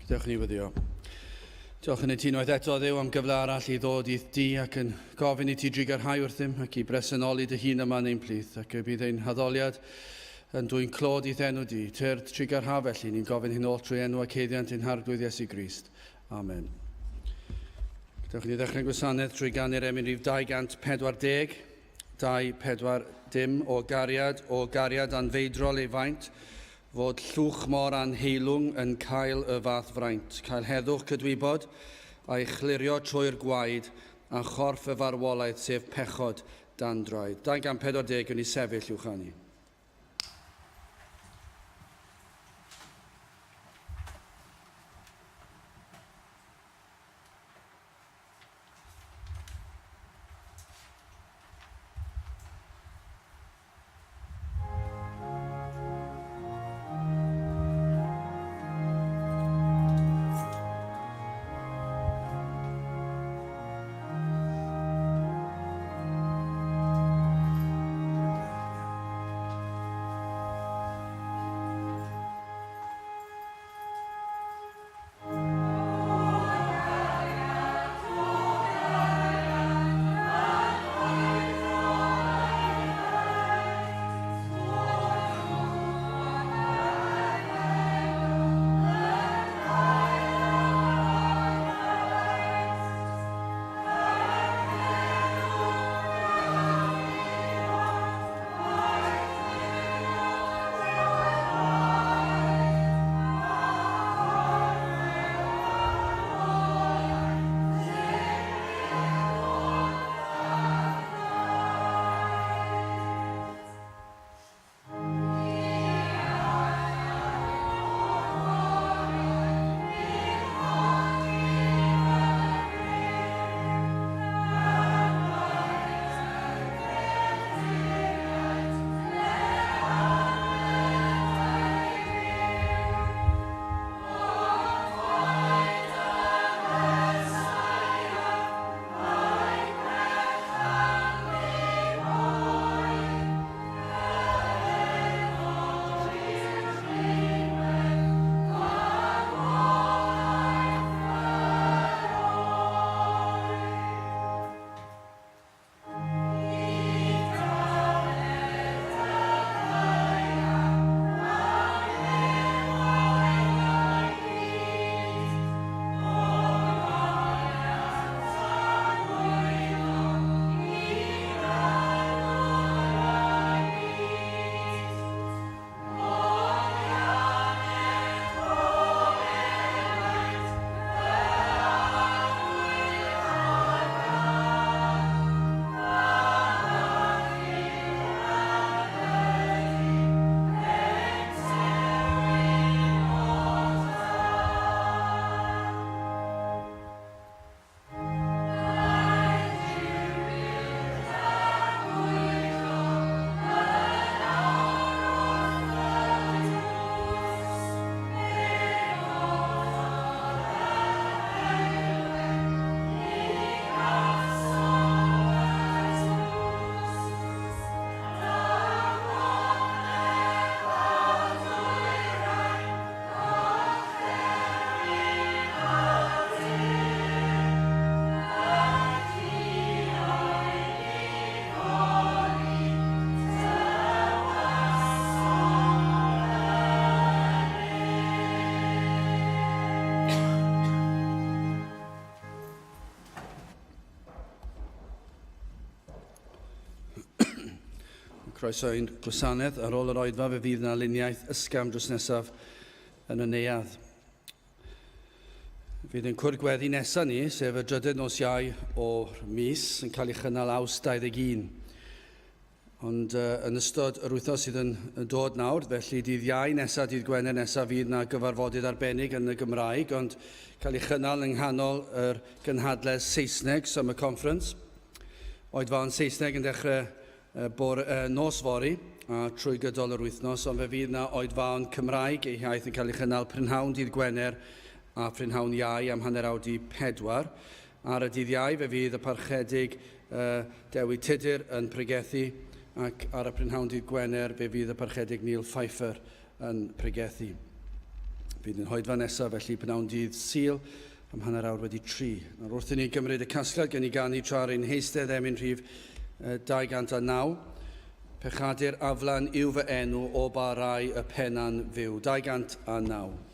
Gadewch ni weddio. Diolch yn i ti unwaith eto, Dduw, am gyfle arall i ddod i'th di ac yn gofyn i ti drugarhau wrthym ac i bresenoli dy hun yma yn ein plith ac y bydd ein haddoliad yn dwyn clod i'th enw di. Tyrd trugarha felly, ni'n gofyn hyn oll trwy enw ac haeddiant ein Harglwydd Iesu Grist. Amen. Gadewch ni ddechrau'n gwasanaeth trwy ganu'r emyn rhif 240, 2, 4, dim, o gariad, o gariad anfeidrol ei faint, Fod llwch mor anheilwng yn cael y fath fraint, cael heddwch cydwybod, a'i chlirio trwy'r gwaed, a chorff y farwolaeth, sef pechod, dan draed. 240 yn ei sefyll i'w chanu. Croeso i'n gwasanaeth. Ar ôl yr oedfa fe fydd yna luniaeth ysgafn drws nesaf yn y neuadd. Fydd ein cwrdd gweddi nesaf ni, sef y drydedd nos Iau o'r mis, yn cael ei chynnal Awst 21. Ond uh, yn ystod yr wythnos sydd yn, yn dod nawr, felly dydd Iau nesaf, dydd Gwener nesaf, fydd na gyfarfodydd arbennig yn y Gymraeg, ond cael ei chynnal yng nghanol yr gynhadledd Saesneg, Summer Conference. Oedfaon Saesneg yn dechrau bore, nos fory a trwy gydol yr wythnos, ond fe fydd na oedfaon Cymraeg eu hiaith yn cael ei chynnal prynhawn dydd Gwener a phrynhawn Iau am hanner awr di pedwar. Ar y dydd Iau fe fydd y Parchedig uh, Dewi Tudur yn pregethu ac ar y prynhawn dydd Gwener fe fydd y Parchedig Neil Pfeiffer yn pregethu. Fydd yn hoedfa nesaf felly pnawn dydd Sul am 3:30. Nawr wrth i ni gymryd y casgliad gen i ganu tra ar ein heistedd emyn rhif 209. Pechadur aflan yw fy enw o ba rai y penna'n fyw. 209.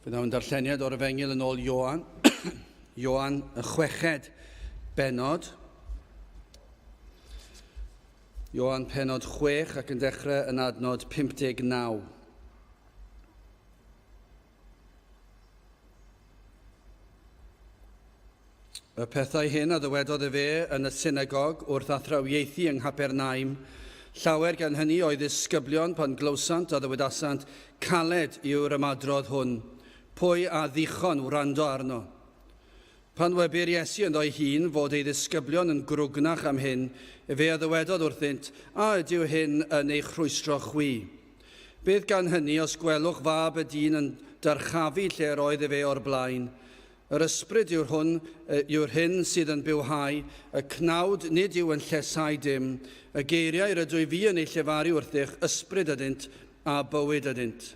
Fe ddawn darlleniad o'r Efengyl yn ôl Ioan, Ioan y chweched bennod. Ioan pennod 6 ac yn dechrau yn adnod 59. Y pethau hyn a ddywedodd efe yn y synagog wrth athrawiaethu yng Nghapernaum. Llawer gan hynny o'i ddisgyblion pan glywsant a ddywedasant, Caled yw'r ymadrodd hwn, pwy a ddichon wrando arno? Pan wybir Iesu ynddo'i hun fod ei ddisgyblion yn grwgnach am hyn, efe a ddywedodd wrthynt, A ydyw hyn yn eich rhwystro chwi? Beth gan hynny os gwelwch fab y dyn yn dyrchafu lle yr oedd efe o'r blaen? Yr ysbryd yw'r hwn, yw'r hyn sydd yn bywhau, y cnawd nid yw yn lleshau dim. Y geiriau rydw i fi yn eu llefaru wrthych, ysbryd ydynt, a bywyd ydynt.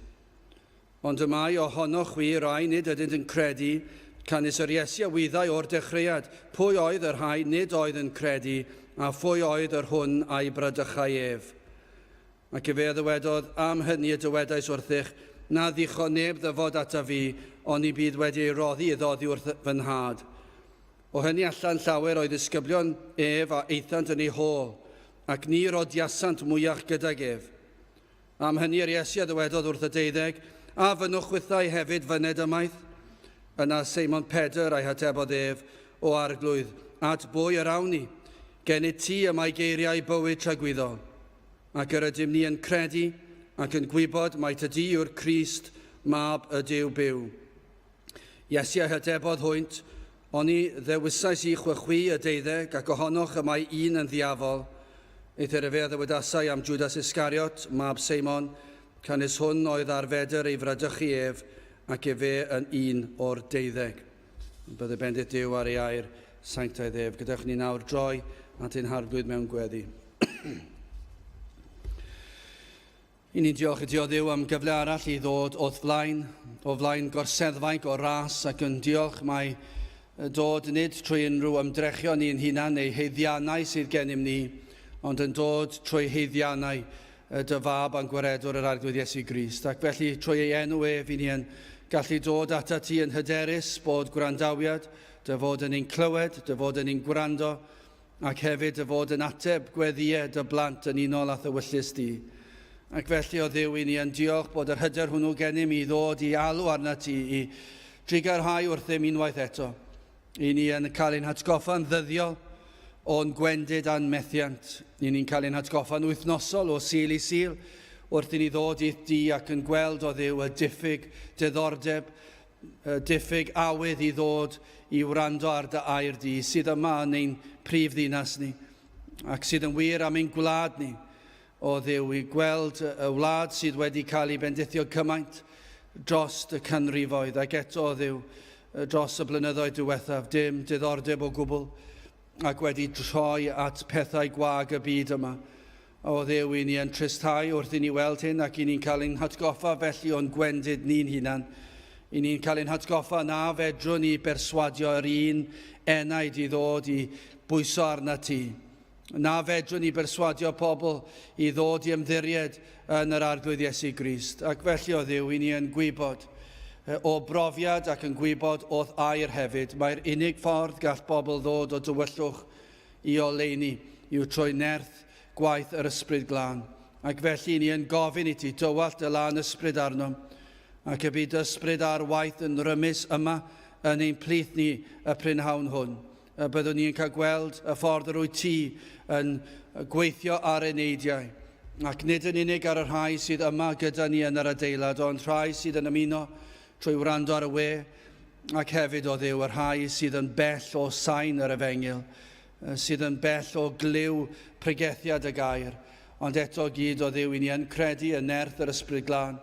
Ond y mae ohonoch chwi rai nid ydynt yn credu, canys yr Iesu a wyddai o'r dechreuad pwy oedd y rhai nid oedd yn credu, a phwy oedd yr hwn a'i bradychai ef. Ac efe a ddywedodd, Am hynny y dywedais wrthych, na ddichon neb ddyfod ataf fi, oni bydd wedi ei roddi iddo oddi wrth fy nhad. O hynny allan llawer o'i ddisgyblion ef a aethant yn ei hôl, ac ni rodiasant mwyach gydag ef. Am hynny yr Iesu a ddywedodd wrth y deuddeg, A fynnwch chwithau hefyd fyned ymaith? Yna Seimon Pedr a'i hatebodd ef, O Arglwydd, at bwy yr awn ni? Gennyt ti y mae geiriau bywyd tragwyddol. Ac yr ydym ni yn credu ac yn gwybod mai tydi yw'r Crist, Mab y Duw byw. Iesu a hytebodd hwynt, Oni ddewisais i chwe chwi y deuddeg, ac ohonoch y mae un yn ddiafol. Eithr efe a ddywedasai am Judas Iscariot, mab Seimon, canys hwn oedd ar fedr ei fradychu ef, ac efe yn un o'r deuddeg. Bydde bendith Duw ar ei air sanctaidd ef. Gadewch ni nawr droi at ein Harglwydd mewn gweddi. I ni'n diolch i ti o Dduw am gyfle arall i ddod o'th flaen, o flaen gorseddfainc o ras ac yn diolch mai dod nid trwy unrhyw ymdrechion ni'n hunan neu haeddiannau sydd gennym ni, ond yn dod trwy haeddiannau dy fab a'n gwaredwr yr Arglwydd Iesu Grist. Ac felly trwy ei enw ef i ni yn gallu dod atat ti yn hyderus bod gwrandawiad, dy fod yn ein clywed, dy fod yn ein gwrando, ac hefyd dy fod yn ateb gweddïau dy blant yn unol â'th ewyllys di. Ac felly, o Dduw, i ni yn diolch bod yr hyder hwnnw gennym i ddod i alw arnat ti i drugarhau wrthym unwaith eto. I ni yn cael ein hatgoffa'n ddyddiol o'n gwendid a'n methiant. I ni'n cael ein hatgoffa'n wythnosol o Sul i Sul wrth i ni ddod i'th di ac yn gweld, o Dduw, y diffyg diddordeb y diffyg awydd i ddod i wrando ar dy air di, sydd yma yn ein prif ddinas ni, ac sydd yn wir am ein gwlad ni, o Dduw, i gweld y wlad sydd wedi cael ei bendithio cymaint dros y canrifoedd, ac eto, o Dduw, dros y blynyddoedd diwethaf, dim diddordeb o gwbl, ac wedi troi at pethau gwag y byd yma. O Dduw, i ni yn tristhau wrth i ni weld hyn ac i ni'n cael ein hatgoffa felly o'n gwendid ni'n hunan. I ni'n cael ein hatgoffa na fedrwn ni berswadio yr un enaid i ddod i bwyso arna ti. Na fedrwn ni berswadio pobl i ddod i ymddiried yn yr Arglwydd Iesu Grist. Ac felly, o Dduw, i ni yn gwybod o brofiad ac yn gwybod o'th air hefyd, mae'r unig ffordd gall bobl ddod o dywyllwch i oleuni yw trwy nerth gwaith yr Ysbryd Glân. Ac felly ni yn gofyn i ti, dywallt dy lân ysbryd arnom, ac y bydd dy ysbryd ar waith yn rymus yma yn ein plith ni y prynhawn hwn. Y byddwn ni yn cael gweld y ffordd yr wyt ti yn gweithio ar eneidiau, ac nid yn unig ar y rhai sydd yma gyda ni yn yr adeilad, ond rhai sydd yn ymuno trwy wrando ar y we, ac hefyd, o Dduw, y rhai sydd yn bell o sain yr efengyl, sydd yn bell o glyw pregethiad y gair, ond eto gyd, o Dduw, i ni yn credu yn nerth yr Ysbryd Glân,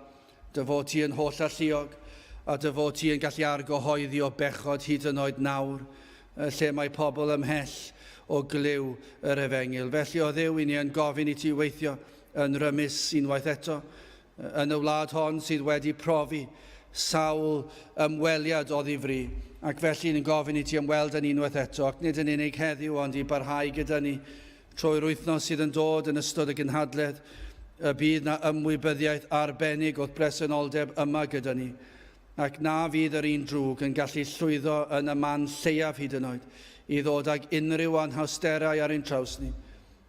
dy fod ti yn holl alluog, a dy fod ti yn gallu argyhoeddi o bechod hyd yn oed nawr, lle mae pobl ymhell o glyw yr efengyl. Felly, o Dduw, i ni yn gofyn i ti weithio yn rymus unwaith eto, yn y wlad hon sydd wedi profi sawl ymweliad o ddifri, ac felly ni'n gofyn i ti ymweld â ni unwaith eto, ac nid yn unig heddiw, ond i barhau gyda ni trwy'r wythnos sydd yn dod yn ystod y gynhadledd, y bydd na ymwybyddiaeth arbennig o'th bresenoldeb yma gyda ni, ac na fydd yr un drwg yn gallu llwyddo yn y man lleiaf hyd yn oed i ddod ag unrhyw anhawsterau ar ein traws ni.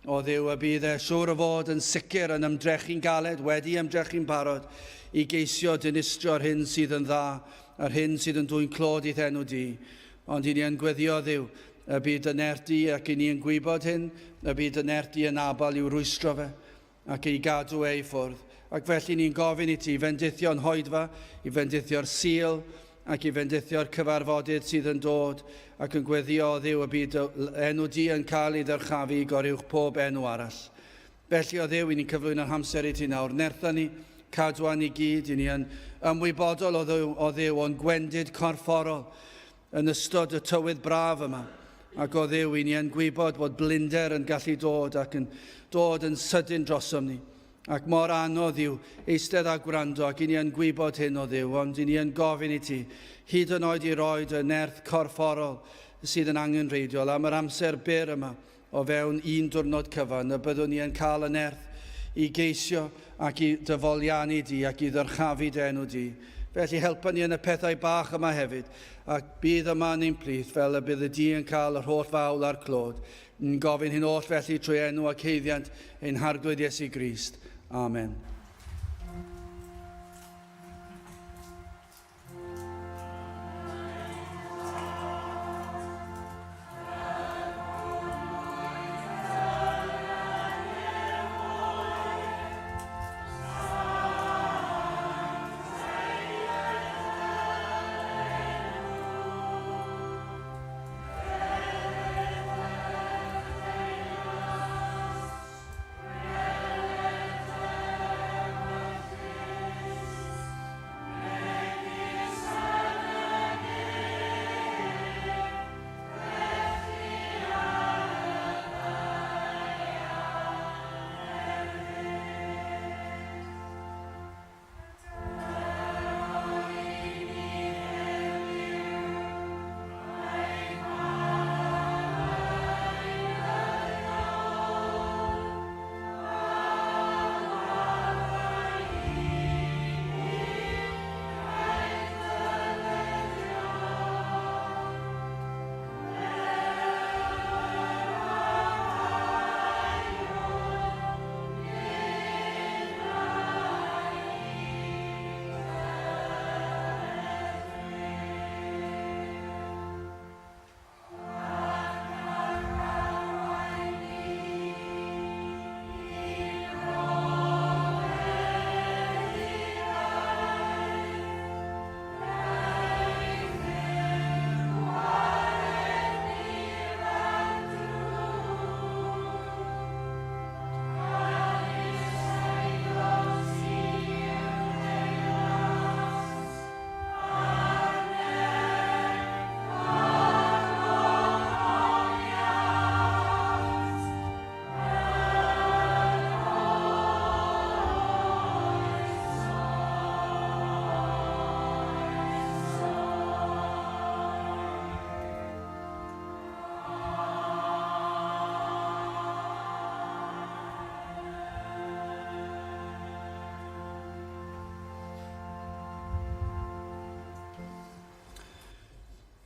O Dduw, y bydd e siŵr o fod yn sicr yn ymdrechu'n galed, wedi ymdrechu'n barod, i geisio dinistrio'r hyn sydd yn dda, a'r hyn sydd yn dwyn clod i'th enw di. Ond i ni yn gweddio, Dduw, y bydd dy nerth di, ac i ni yn gwybod hyn, y bydd dy nerth di yn abal i'w rwystro fe, ac ei gadw e i ffwrdd. Ac felly ni'n gofyn i ti fendithio'n hoedfa, i fendithio'r Sul, ac i fendithio'r cyfarfodydd sydd yn dod, ac yn gweddio o Dduw y bydd dy enw di yn cael ei ddyrchafu i goruwch pob enw arall. Felly o Dduw, i ni'n cyflwyno'n hamser i ti nawr. Nertha ni, cadwa ni gyd, i ni yn ymwybodol o Dduw, o Dduw o'n gwendid corfforol yn ystod y tywydd braf yma. Ac o Dduw, i ni yn gwybod bod blinder yn gallu dod ac yn dod yn sydyn drosom ni. Ac mor anodd yw eistedd a gwrando, ac i ni yn gwybod hyn o Dduw, ond i ni yn gofyn i ti, hyd yn oed i roed y nerth corfforol sydd yn angenrheidiol am yr amser byr yma o fewn un diwrnod cyfan, y byddwn ni yn cael y nerth i geisio ac i dy foliannu di ac i ddyrchafu dy enw di. Felly helpa ni yn y pethau bach yma hefyd, ac bydd yma yn ein plith fel y bydd y di yn cael yr holl fawl a'r clod. Yn gofyn hyn oll felly trwy enw ac haeddiant ein Harglwydd Iesu Grist. Amen.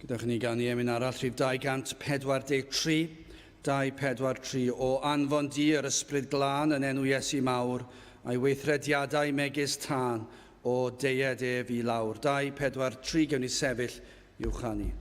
Gyda ni ganu emyn arall, rhif 243, 243, o anfon di yr ysbryd glân yn enw Iesu mawr, a'i weithrediadau megis tân, o deued ef i lawr. 243, gewn ni sefyll i'w chanu.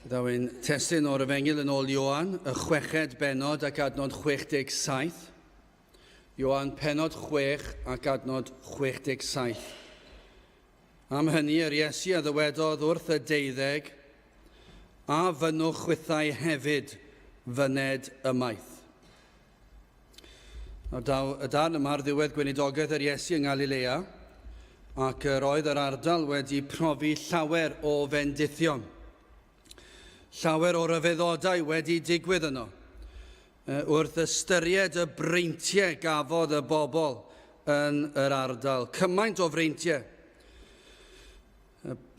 Daw ein testun o'r Efengyl yn ôl Ioan, y chweched bennod ac adnod 67. Ioan pennod 6 ac adnod 67. Am hynny yr Iesu a ddywedodd wrth y deuddeg, A fynnwch chwithau hefyd fyned ymaith. Nawr daw y darn yma ar ddiwedd gweinidogaeth yr Iesu yng Ngalilea, ac yr oedd yr ardal wedi profi llawer o fendithion. Llawer o ryfeddodau wedi digwydd yno. Wrth ystyried y breintiau gafodd y bobl yn yr ardal, cymaint o freintiau.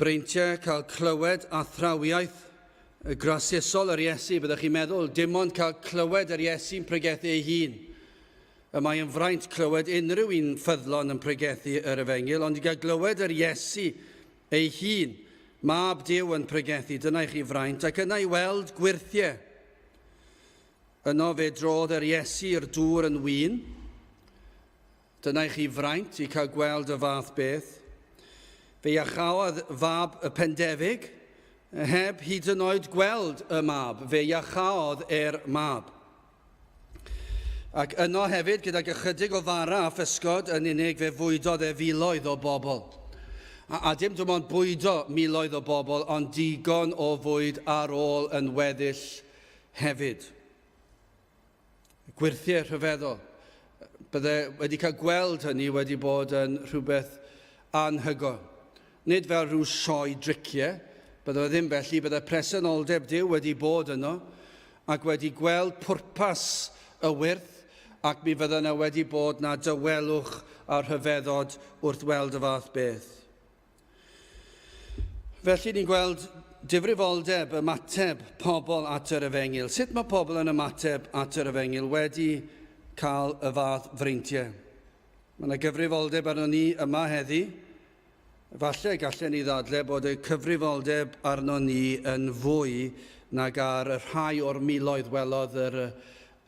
Breintiau cael clywed athrawiaeth grasusol yr Iesu, byddwch chi'n meddwl, dim ond cael clywed yr Iesu'n pregethu ei hun. Y mae yn fraint clywed unrhyw un ffyddlon yn pregethu yr efengyl, ond i gael glywed yr Iesu ei hun, mab Duw yn pregethu, dyna i chi fraint, ac yna i weld gwyrthiau. Yno fe drodd yr Iesu i'r dŵr yn win. Dyna i chi fraint i cael gweld y fath beth. Fe iachaodd fab y pendefig, heb hyd yn oed gweld y mab, fe iachaodd e'r mab. Ac yno hefyd, gydag ychydig o fara a physgod yn unig, fe fwydodd e filoedd o bobl. A, a dim dim ond bwydo miloedd o bobl, ond digon o fwyd ar ôl yn weddill hefyd. Gwyrthiau rhyfeddol. Bydde wedi cael gweld hynny wedi bod yn rhywbeth anhygoel. Nid fel rhyw sioe driciau, bydde fe ddim felly, bydde presenoldeb Duw wedi bod yno ac wedi gweld pwrpas y wyrth ac mi fydde yna wedi bod na dawelwch a rhyfeddod wrth weld y fath beth. Felly ni'n gweld difrifoldeb ymateb pobl at yr efengyl. Sut mae pobl yn ymateb at yr efengyl wedi cael y fath freintiau? Mae yna gyfrifoldeb arno ni yma heddi. Falle gallen ni ddadle bod y cyfrifoldeb arno ni yn fwy nag ar y rhai o'r miloedd welodd yr,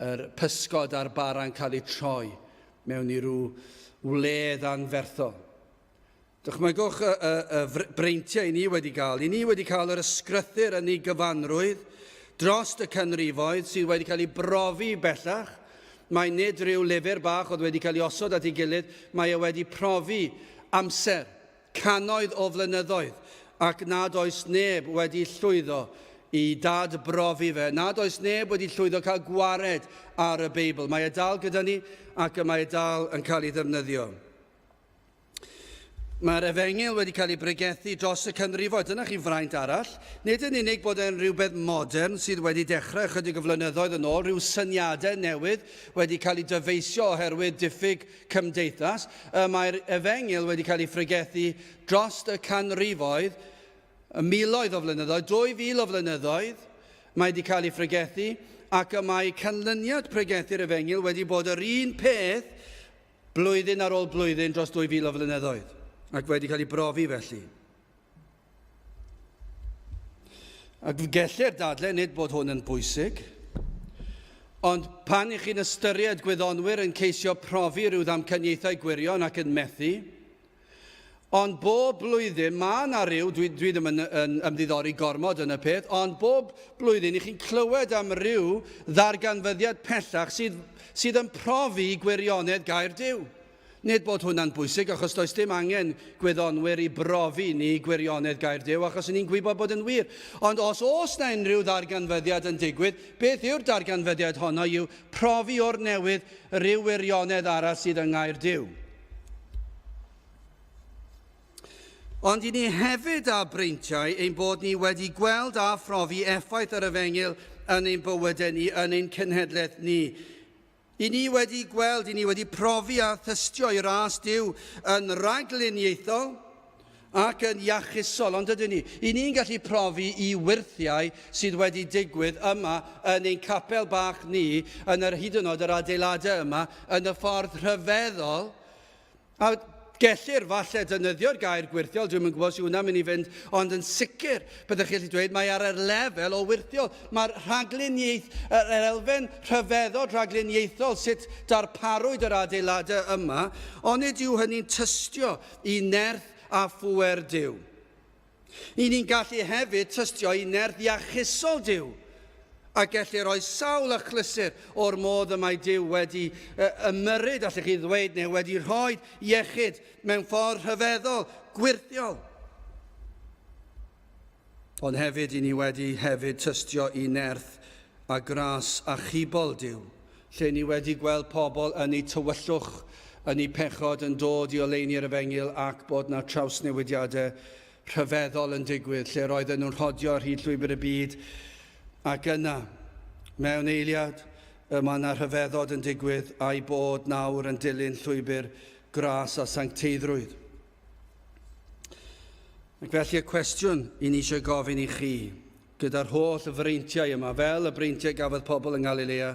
yr pysgod a'r bara'n cael eu troi mewn i rhyw wledd anferthol. Dychmygwch y, y, y breintiau i ni wedi cael. I ni wedi cael yr ysgrythur yn ei gyfanrwydd dros y canrifoedd sydd wedi cael ei brofi bellach. Mae nid rhyw lyfr bach oedd wedi cael ei osod at ei gilydd, mae e wedi profi amser, cannoedd o flynyddoedd, ac nad oes neb wedi llwyddo i dad-brofi fe, nad oes neb wedi llwyddo cael gwared ar y Beibl. Mae e dal gyda ni ac y mae e dal yn cael ei ddefnyddio. Mae'r efengyl wedi cael ei bregethu dros y canrifoedd. Dyna chi fraint arall. Nid yn unig bod e'n rhywbeth modern sydd wedi dechrau ychydig o flynyddoedd yn ôl, rhyw syniadau newydd wedi cael eu dyfeisio oherwydd diffyg cymdeithas. Mae'r efengyl wedi cael ei phregethu dros y canrifoedd, y miloedd o flynyddoedd, 2,000 o flynyddoedd, mae wedi cael ei phregethu, ac y mae canlyniad pregethu'r efengyl wedi bod yr un peth Blwyddyn ar ôl blwyddyn dros 2,000 o flynyddoedd, ac wedi cael ei brofi felly. Ac gellir dadle nid bod hwn yn bwysig, ond pan i chi'n ystyried gwyddonwyr yn ceisio profi rhyw ddamcaniaethau gwirion ac yn methu, Ond bob blwyddyn, mae yna ryw, dwi, dwi ddim yn, yn ymddiddori gormod yn y peth, ond bob blwyddyn i chi'n clywed am ryw ddarganfyddiad pellach sydd, sydd yn profi gwirionedd gair Duw. Nid bod hwnna'n bwysig, achos does dim angen gwyddonwyr i brofi ni gwirionedd gair Duw, achos ni'n gwybod bod yn wir. Ond os oes na unrhyw ddarganfyddiad yn digwydd, beth yw'r darganfyddiad honno yw profi o'r newydd ryw wirionedd arall sydd yng ngair Duw. Ond i ni hefyd â breintiau ein bod ni wedi gweld a phrofi effaith yr efengyl yn ein bywydau ni, yn ein cenhedlaeth ni. I ni wedi gweld, i ni wedi profi a thystio i ras Duw yn ragluniaethol ac yn iachusol, ond ydyn ni? I ni'n gallu profi i wyrthiau sydd wedi digwydd yma yn ein capel bach ni, yn yr hyd yn oed yr adeiladau yma, yn y ffordd rhyfeddol. A gellir falle defnyddio'r gair gwyrthiol, dwi'm yn gwybod os yw hwnna'n mynd i fynd, ond yn sicr, byddech chi'n gallu dweud, mae ar yr lefel o wyrthiol. Mae'r rhagluniaeth, yr elfen rhyfeddod rhagluniaethol, sut darparwyd yr adeiladau yma, onid yw hynny'n tystio i nerth a phŵer Duw? I ni'n gallu hefyd tystio i nerth iachusol Duw, a gellir rhoi sawl achlysur o'r modd y mae Duw wedi ymyrryd, allech chi ddweud, neu wedi rhoi iechyd mewn ffordd rhyfeddol, gwyrthiol. Ond hefyd, i ni wedi hefyd tystio i nerth a gras achubol Duw, lle ni wedi gweld pobl yn eu tywyllwch, yn eu pechod yn dod i oleuni'r efengyl ac bod 'na trawsnewidiadau rhyfeddol yn digwydd, lle roedden nhw'n rhodio ar hyd llwybr y byd, ac yna, mewn eiliad, y mae 'na rhyfeddod yn digwydd, a'i bod nawr yn dilyn llwybr gras a sancteiddrwydd. Ac felly y cwestiwn i ni eisiau gofyn i chi, gyda'r holl freintiau yma, fel y breintiau gafodd pobl yng Nghalilea,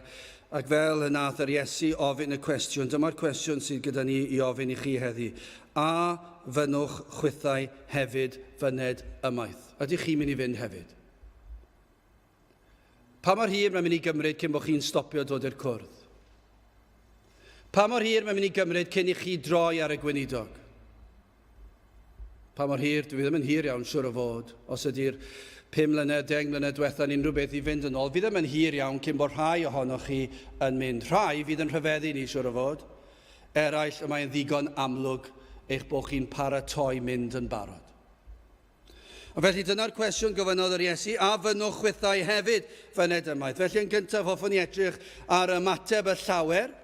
ac fel y nath yr Iesu ofyn y cwestiwn, dyma'r cwestiwn sydd gyda ni i ofyn i chi heddi. A fynnwch chwithau hefyd fyned ymaith? Ydych chi'n mynd i fynd hefyd? Pa mor hir mae'n mynd i gymryd cyn bod chi'n stopio dod i'r cwrdd? Pa mor hir mae'n mynd i gymryd cyn i chi droi ar y gweinidog? Pa mor hir? Dwi ddim yn hir iawn, siwr o fod. Os ydy'r 5 mlynedd, 10 mlynedd diwetha yn unrhyw beth i fynd yn ôl, fi ddim yn hir iawn cyn bod rhai ohonoch chi yn mynd. Rhai fydd yn rhyfeddu ni, siwr o fod. Eraill y mae'n ddigon amlwg eich bod chi'n paratoi mynd yn barod. A felly dyna'r cwestiwn gofynnodd yr Iesu, a fynnwch chwithau hefyd fyned ymaith? Felly yn gyntaf hoffwn i edrych ar ymateb y llawer,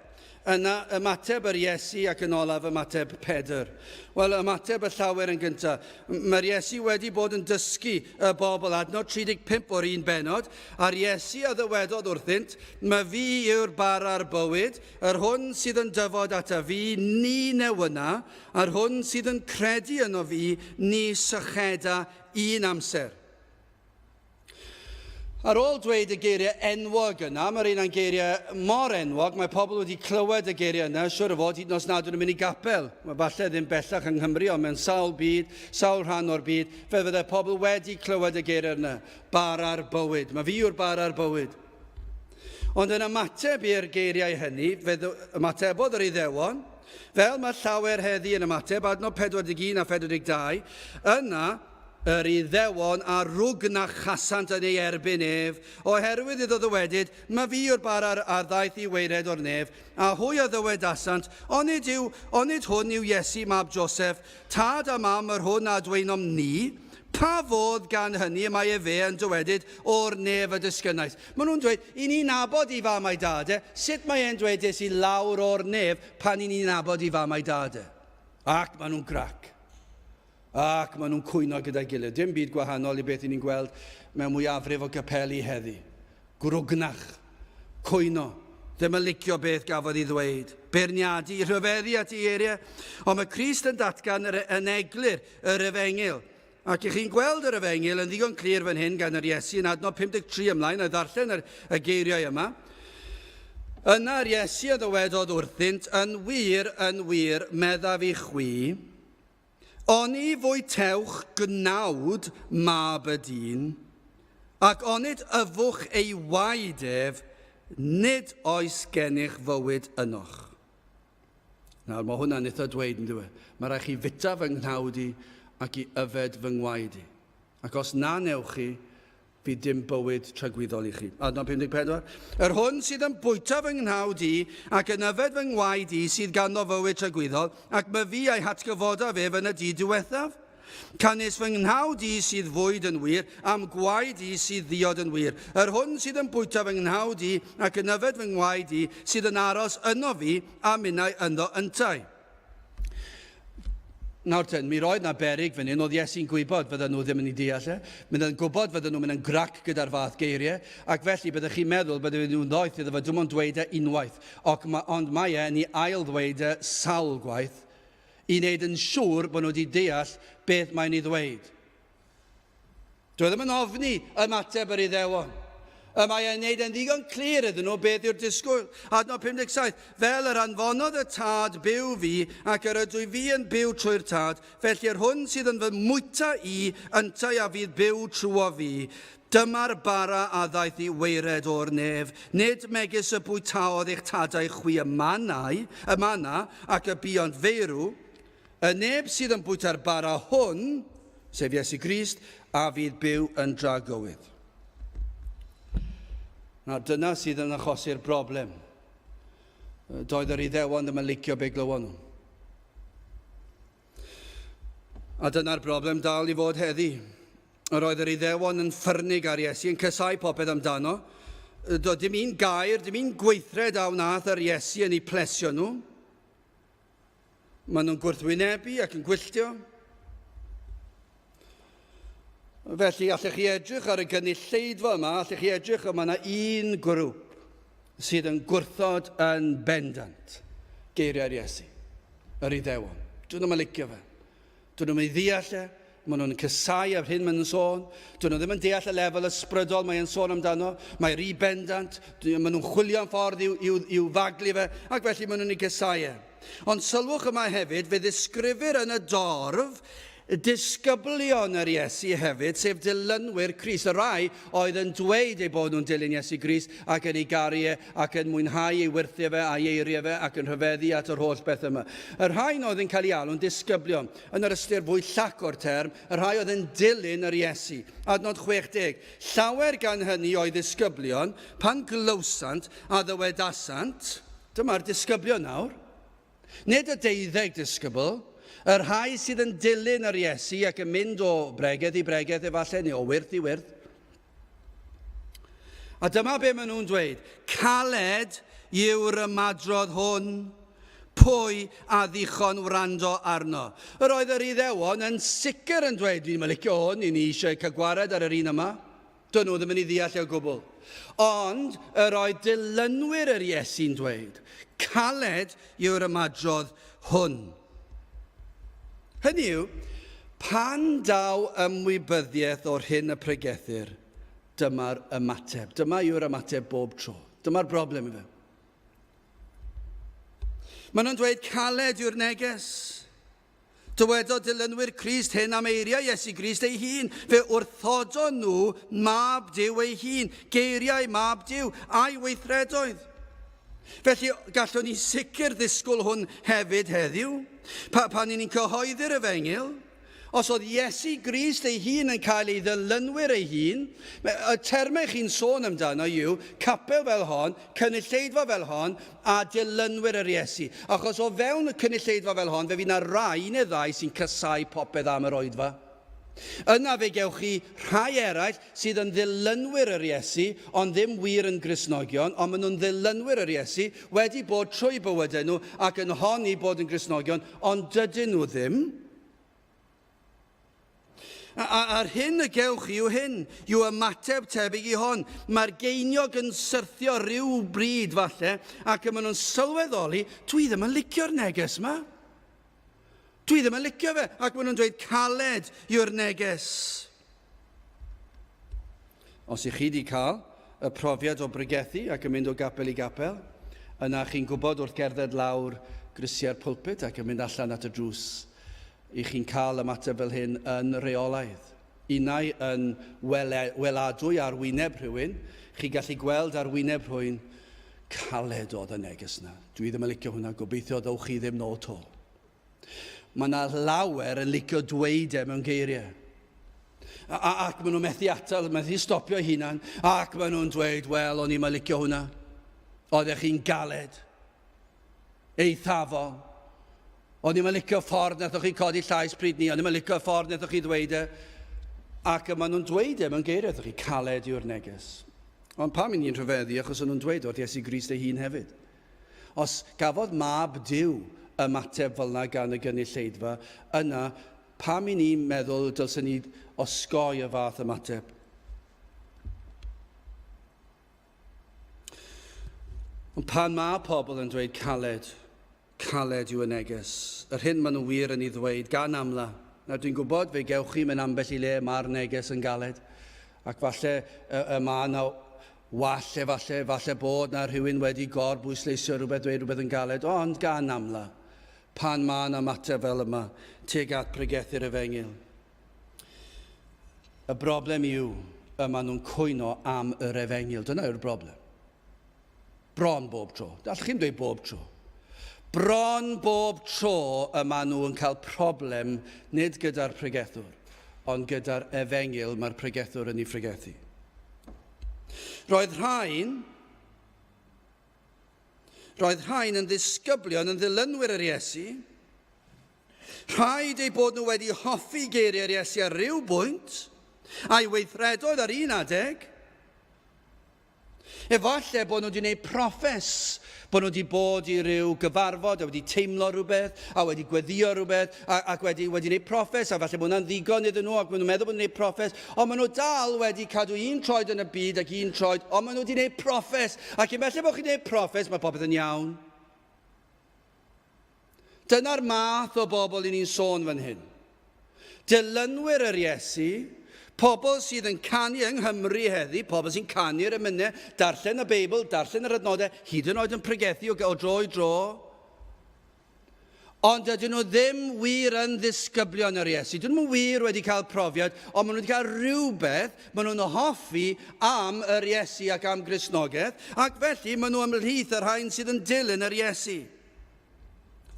yna ymateb yr Iesu ac yn olaf ymateb Pedr. Wel, ymateb y llawer yn gyntaf. Mae'r Iesu wedi bod yn dysgu y bobl, adnod 35 o'r un benod, a'r Iesu a ddywedodd wrthynt, Mae fi yw'r bara'r bywyd, yr hwn sydd yn dyfod ata fi, ni newyna, A'r hwn sydd yn credu yno fi, ni sycheda un amser. Ar ôl dweud y geiriau enwog yna, mae'r un o'n geiriau mor enwog, mae pobl wedi clywed y geiriau yna, siwr o fod, hyd yn oes nad nhw'n mynd i gapel. Mae falle ddim bellach yng Nghymru, ond mewn sawl byd, sawl rhan o'r byd, fe fyddai pobl wedi clywed y geiriau yna. Bara'r bywyd. Mae fi yw'r bara'r bywyd. Ond yn ymateb i'r geiriau hynny, fe ymatebodd yr Iddewon, fel mae llawer heddi yn ymateb, adnod 41 a 42, yna yr Iddewon a rwgnachasant yn ei erbyn ef, oherwydd iddo ddywedyd, Ma fi yw'r bara a ddaeth i waered o'r nef, a hwy a ddywedasant, Onid yw, onid hwn yw Iesu mab Joseph, tad a mam yr hwn a adwaenom ni? Pa fodd gan hynny y mae efe yn dywedyd, O'r nef y disgynnais? Maen nhw'n dweud, I ni'n nabod i fam a'i dad e, sut mae e'n dweud es i lawr o'r nef pan i ni'n nabod i fam a'i dad e? Ac maen nhw'n grac. Ac maen nhw'n cwyno gyda'i gilydd. Dim byd gwahanol i beth i ni'n gweld mewn mwyafrif o gapeli heddi. Grwgnach, cwyno, ddim yn licio beth gafodd ei ddweud, beirniadu, rhyfeddu at ei eiriau. Ond mae Crist yn datgan yr, yn eglur yr efengyl. Ac i chi'n gweld yr efengyl yn ddigon clir fan hyn gan yr Iesu yn adnod 53 ymlaen, a ddarllen yr, y geiriau yma. Yna'r Iesu a ddywedodd wrthynt, yn wir, yn wir, meddaf i chwi, Oni fwytewch gnawd mab y dyn, ac onid yfwch ei waed ef, nid oes gennych fywyd ynoch. Nawr, mae hwnna'n eitha dweud, yn dyw e? Mae rhaid chi fita fy nghnawd i ac i yfed fy ngwaed i. Ac os na newch chi, Fydd dim bywyd tragwyddol i chi. Adnod 54. Yr hwn sydd yn bwyta fy nghnawd i ac yn yfed fy ngwaed i sydd ganddo fywyd tragwyddol, ac my fi a'i hatgyfodaf ef yn y dydd diwethaf. Canys fy nghnawd i sydd fwyd yn wir, a'm gwaed i sydd ddiod yn wir. Yr hwn sydd yn bwyta fy nghnawd i ac yn yfed fy ngwaed i sydd yn aros yno fi, a minnau ynddo yntau. Nawr ten, mi roedd na berig fan hyn, oedd Iesu'n gwybod fydden nhw ddim yn ei deall e. Mynd yn gwybod fydden nhw'n mynd yn grac gyda'r fath geiriau, ac felly byddech chi'n meddwl bydden nhw'n ddoeth iddo fe dim ond dweud e unwaith. Ac ma, ond mae e'n ei ail ddweud e sawl gwaith i wneud yn siŵr bod nhw wedi deall beth mae'n ei ddweud. Dwi e ddim yn ofni ymateb yr Iddewon. Y mae e'n neud e'n ddigon clir iddyn nhw beth yw'r disgwyl. Adnod 57, Fel yr anfonodd y Tad byw fi, ac yr ydw fi yn byw trwy'r Tad, felly yr hwn sydd yn fy mwyta i, yntau a fydd byw trwo fi. Dyma'r bara a ddaeth i waered o'r nef, nid megis y bwytaodd eich tadau chwi y manau, y mana, ac y buont feirw, Y neb sydd yn bwyta'r bara hwn, sef Iesu Grist, a fydd byw yn dragywydd. Nawr dyna sydd yn achosi'r broblem. Doedd yr Iddewon ddim yn licio be glywon nhw. A dyna'r broblem dal i fod heddi. Yr oedd yr Iddewon yn ffyrnig ar Iesu, yn cysau popeth amdano. Doedd dim un gair, dim un gweithred a wnaeth yr Iesu yn eu plesio nhw. Maen nhw'n gwrthwynebu ac yn gwylltio. Felly, allech chi edrych ar y gynulleidfa yma, allech chi edrych, yma yna un grŵp sydd yn gwrthod yn bendant geiriau'r Iesu, yr Iddewon. Dyn nhw'n licio fe. Dyn nhw'n ei ddeall e, maen nhw'n cysau ar hyn maen nhw'n sôn. Dyn nhw ddim yn deall y lefel ysbrydol mae'n sôn amdano. Mae rhy bendant, maen nhw'n chwilio am ffordd i'w, i'w, i'w faglu fe, ac felly maen nhw'n ei gysau e. Ond sylwch yma hefyd, fe ddisgrifir yn y dorf disgyblion yr Iesu hefyd, sef dilynwyr Crist, y rhai oedd yn dweud eu bod nhw'n dilyn Iesu Grist ac yn ei garu e ac yn mwynhau ei wyrthiau fe a'i eiriau fe ac yn rhyfeddu at yr holl beth yma. Y rhain oedd yn cael ei alw'n disgyblion, yn yr ystyr fwy llac o'r term, y rhai oedd yn dilyn yr Iesu. Adnod 60. Llawer gan hynny o'i ddisgyblion, pan glywsant a ddywedasant, dyma'r disgyblion nawr, Nid y deuddeg disgybl, y rhai sydd yn dilyn yr Iesu ac yn mynd o bregeth i bregeth efallai, neu o wyrth i wyrth. A dyma be maen nhw'n dweud, caled yw'r ymadrodd hwn, pwy a ddichon wrando arno. Yr oedd yr Iddewon yn sicr yn dweud, ni'n licio hwn, ni eisiau cael gwared ar yr un yma. Dyn nhw ddim yn ei ddeall e o gwbl. Ond yr oedd dilynwyr yr Iesu'n dweud, caled yw'r ymadrodd hwn. Hynny yw, pan daw ymwybyddiaeth o'r hyn y pregethir, Dyma'r ymateb. Dyma yw'r ymateb bob tro. Dyma'r broblem ife. Maen nhw'n dweud caled yw'r neges. Dywedodd dilynwyr Crist hyn am eiriau Iesu Grist ei hun. Fe wrthodon nhw mab Duw ei hun, geiriau mab Duw, a'i weithredoedd. Felly, gallwn ni sicr ddisgwyl hwn hefyd heddiw. Pa, pan ni'n cyhoeddi'r efengyl, Os oedd Iesu Grist ei hun yn cael ei ddilynwyr ei hun, y termau chi'n sôn amdano yw capel fel hon, cynulleidfa fel hon, a dilynwyr yr Iesu. Achos o fewn y cynulleidfa fel hon, fe fydd 'na rai neu ddau sy'n casáu popeth am yr oedfa. Yna fe gewch chi rhai eraill sydd yn ddilynwyr yr Iesu, ond ddim wir yn Gristnogion, ond maen nhw'n ddilynwyr yr Iesu, wedi bod trwy bywydau nhw ac yn honni bod yn Gristnogion, ond dydyn nhw ddim. A, a, a'r hyn y gewch chi yw hyn, yw ymateb tebyg i hon. Mae'r geiniog yn syrthio rhyw bryd falle, ac y maen nhw'n sylweddoli, dwi ddim yn licio'r neges yma. Dwi ddim yn licio fe, ac maen nhw'n dweud caled yw'r neges. Os ych chi wedi cael y profiad o bregethu ac yn mynd o gapel i gapel, yna chi'n gwybod wrth gerdded lawr grisiau'r pulpit ac yn mynd allan at y drws, i chi'n cael ymateb fel hyn yn reolaidd. Unai yn wele, weladwy ar wyneb rhywun, chi'n gallu gweld ar wyneb rhywun, caled oedd y neges yna. Dwi ddim yn licio hwnna, gobeithio ddowch chi ddim nôl to. Mae yna lawer yn licio dweud e mewn geiriau. A, a, ac maen nhw'n methu atal, methu stopio hunan, ac maen nhw'n dweud, wel, o'n i'n licio hwnna. Oeddech chi'n galed, eithafol. O'n i'n licio ffordd nethoch chi codi llais pryd ni, o'n i'n licio ffordd nethoch chi ddweud e. Ac maen nhw'n dweud e mewn geiriau, chi caled yw'r neges. Ond pam i ni'n rhyfeddu, achos o'n nhw'n dweud wrth Iesu Grist ei hun hefyd. Os gafodd mab Duw ymateb fel 'na gan y gynulleidfa, yna pam i ni meddwl dylsen ni osgoi y fath ymateb? Ond pan mae pobl yn dweud caled, caled yw y neges, yr hyn maen nhw wir yn ei ddweud gan amla, nawr dwi'n gwybod fe gewch chi mewn ambell i le mae'r neges yn galed, ac falle y, y mae yna Wall efallai, falle bod 'na rhywun wedi gor-bwysleisio rhywbeth, dweud rhywbeth yn galed, ond gan amla, pan mae 'na ymateb fel yma tuag at pregethu'r efengyl. Y broblem yw, y maen nhw'n cwyno am yr efengyl. Dyna yw'r broblem. Bron bob tro. Allwch chi'n dweud bob tro. Bron bob tro y maen nhw yn cael problem nid gyda'r pregethwr, ond gyda'r efengyl mae'r pregethwr yn ei phregethu. Roedd rhain, roedd rhain yn ddisgyblion, yn ddilynwyr yr Iesu. Rhaid eu bod nhw wedi hoffi geiriau'r Iesu ar ryw bwynt, a'i weithredoedd ar un adeg. Efallai bod nhw wedi gwneud proffes, bod nhw wedi bod i ryw gyfarfod a wedi teimlo rhywbeth, a wedi gweddio rhywbeth, a, ac wedi, wedi gwneud proffes, a falle bod hwnna'n ddigon iddyn nhw, ac maen nhw'n meddwl bod nhw'n gwneud proffes, ond maen nhw dal wedi cadw un troed yn y byd ac un troed, ond maen nhw wedi gwneud proffes, ac cyn belled bod chi'n gwneud proffes, mae popeth yn iawn. Dyna'r math o bobl i ni'n sôn fan hyn. Dilynwyr yr Iesu, pobl sydd yn canu yng Nghymru heddi, pobl sy'n canu'r emynau, darllen y Beibl, darllen yr adnodau, hyd yn oed yn pregethu o, o dro i dro. Ond ydyn nhw ddim wir yn ddisgyblion yr Iesu. Dyn nhw'n wir wedi cael profiad, ond maen nhw wedi cael rhywbeth maen nhw'n hoffi am yr Iesu ac am Gristnogaeth, ac felly maen nhw ymhlith y rhain sydd yn dilyn yr Iesu.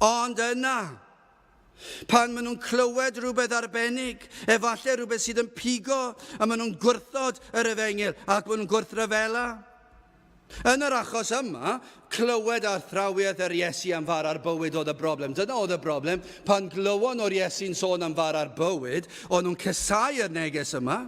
Ond yna, pan maen nhw'n clywed rhywbeth arbennig, efallai rhywbeth sydd yn pigo, a maen nhw'n gwrthod yr efengyl ac maen nhw'n gwrthryfela. Yn yr achos yma, clywed athrawiaeth yr Iesu am fara'r bywyd oedd y broblem. Dyna oedd y broblem. Pan glywon o'r Iesu'n sôn am fara'r bywyd, o'n nhw'n casáu'r neges yma.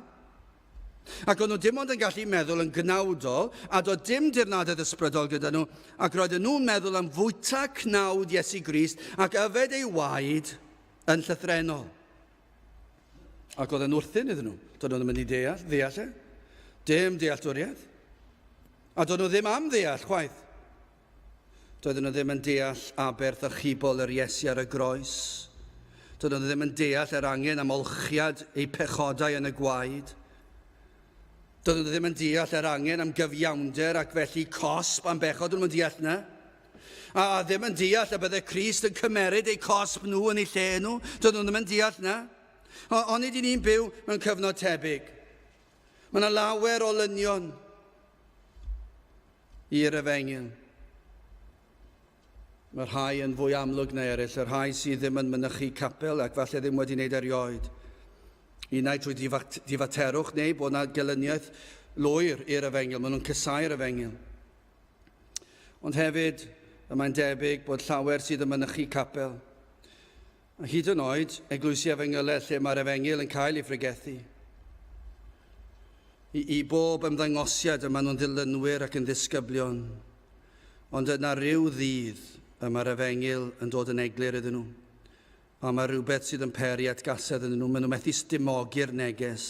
Ac o'n nhw dim ond yn gallu meddwl yn gnawdol, a doedd dim dirnadaeth ysbrydol gyda nhw, ac roedden nhw'n meddwl am fwyta cnawd Iesu Grist ac yfed ei waed yn llythrennol. Ac oedd e'n wrthun iddyn nhw. Doedd nhw ddim yn mynd i deall, ddeall e. Dim dealltwriaeth. A doedd nhw ddim am ddeall chwaith. Doedden nhw ddim yn deall aberth archubol yr Iesu ar y groes. Doedden nhw ddim yn deall yr angen am olchiad eu pechodau yn y gwaed. Doedden nhw ddim yn deall yr angen am gyfiawnder ac felly cosb am bechod, doedden nhw'n deall na. A ddim yn deall y bydde Crist yn cymeryd eu cosb nhw yn eu lle nhw, doedden nhw ddim yn deall na. Onid i ni'n byw mewn cyfnod tebyg? Mae yna lawer o lynion i'r efengyl. Mae rhai yn fwy amlwg na eraill, y rhai sydd ddim yn mynychu capel ac falle ddim wedi wneud erioed. Unai trwy difaterwch neu bod yna gelyniaeth lwyr i'r efengyl, maen nhw'n cysau'r efengyl. Ond hefyd, y mae'n debyg bod llawer sydd yn mynychu capel, a hyd yn oed eglwysi efengylau lle mae'r efengyl yn cael ei phregethu. I, i bob ymddangosiad y maen nhw'n ddilynwyr ac yn ddisgyblion. Ond yna ryw ddydd y mae'r efengyl yn dod yn eglur iddyn nhw. A mae rhywbeth sydd yn peri atgasedd ynddyn nhw. Maen nhw methu stimogi'r neges.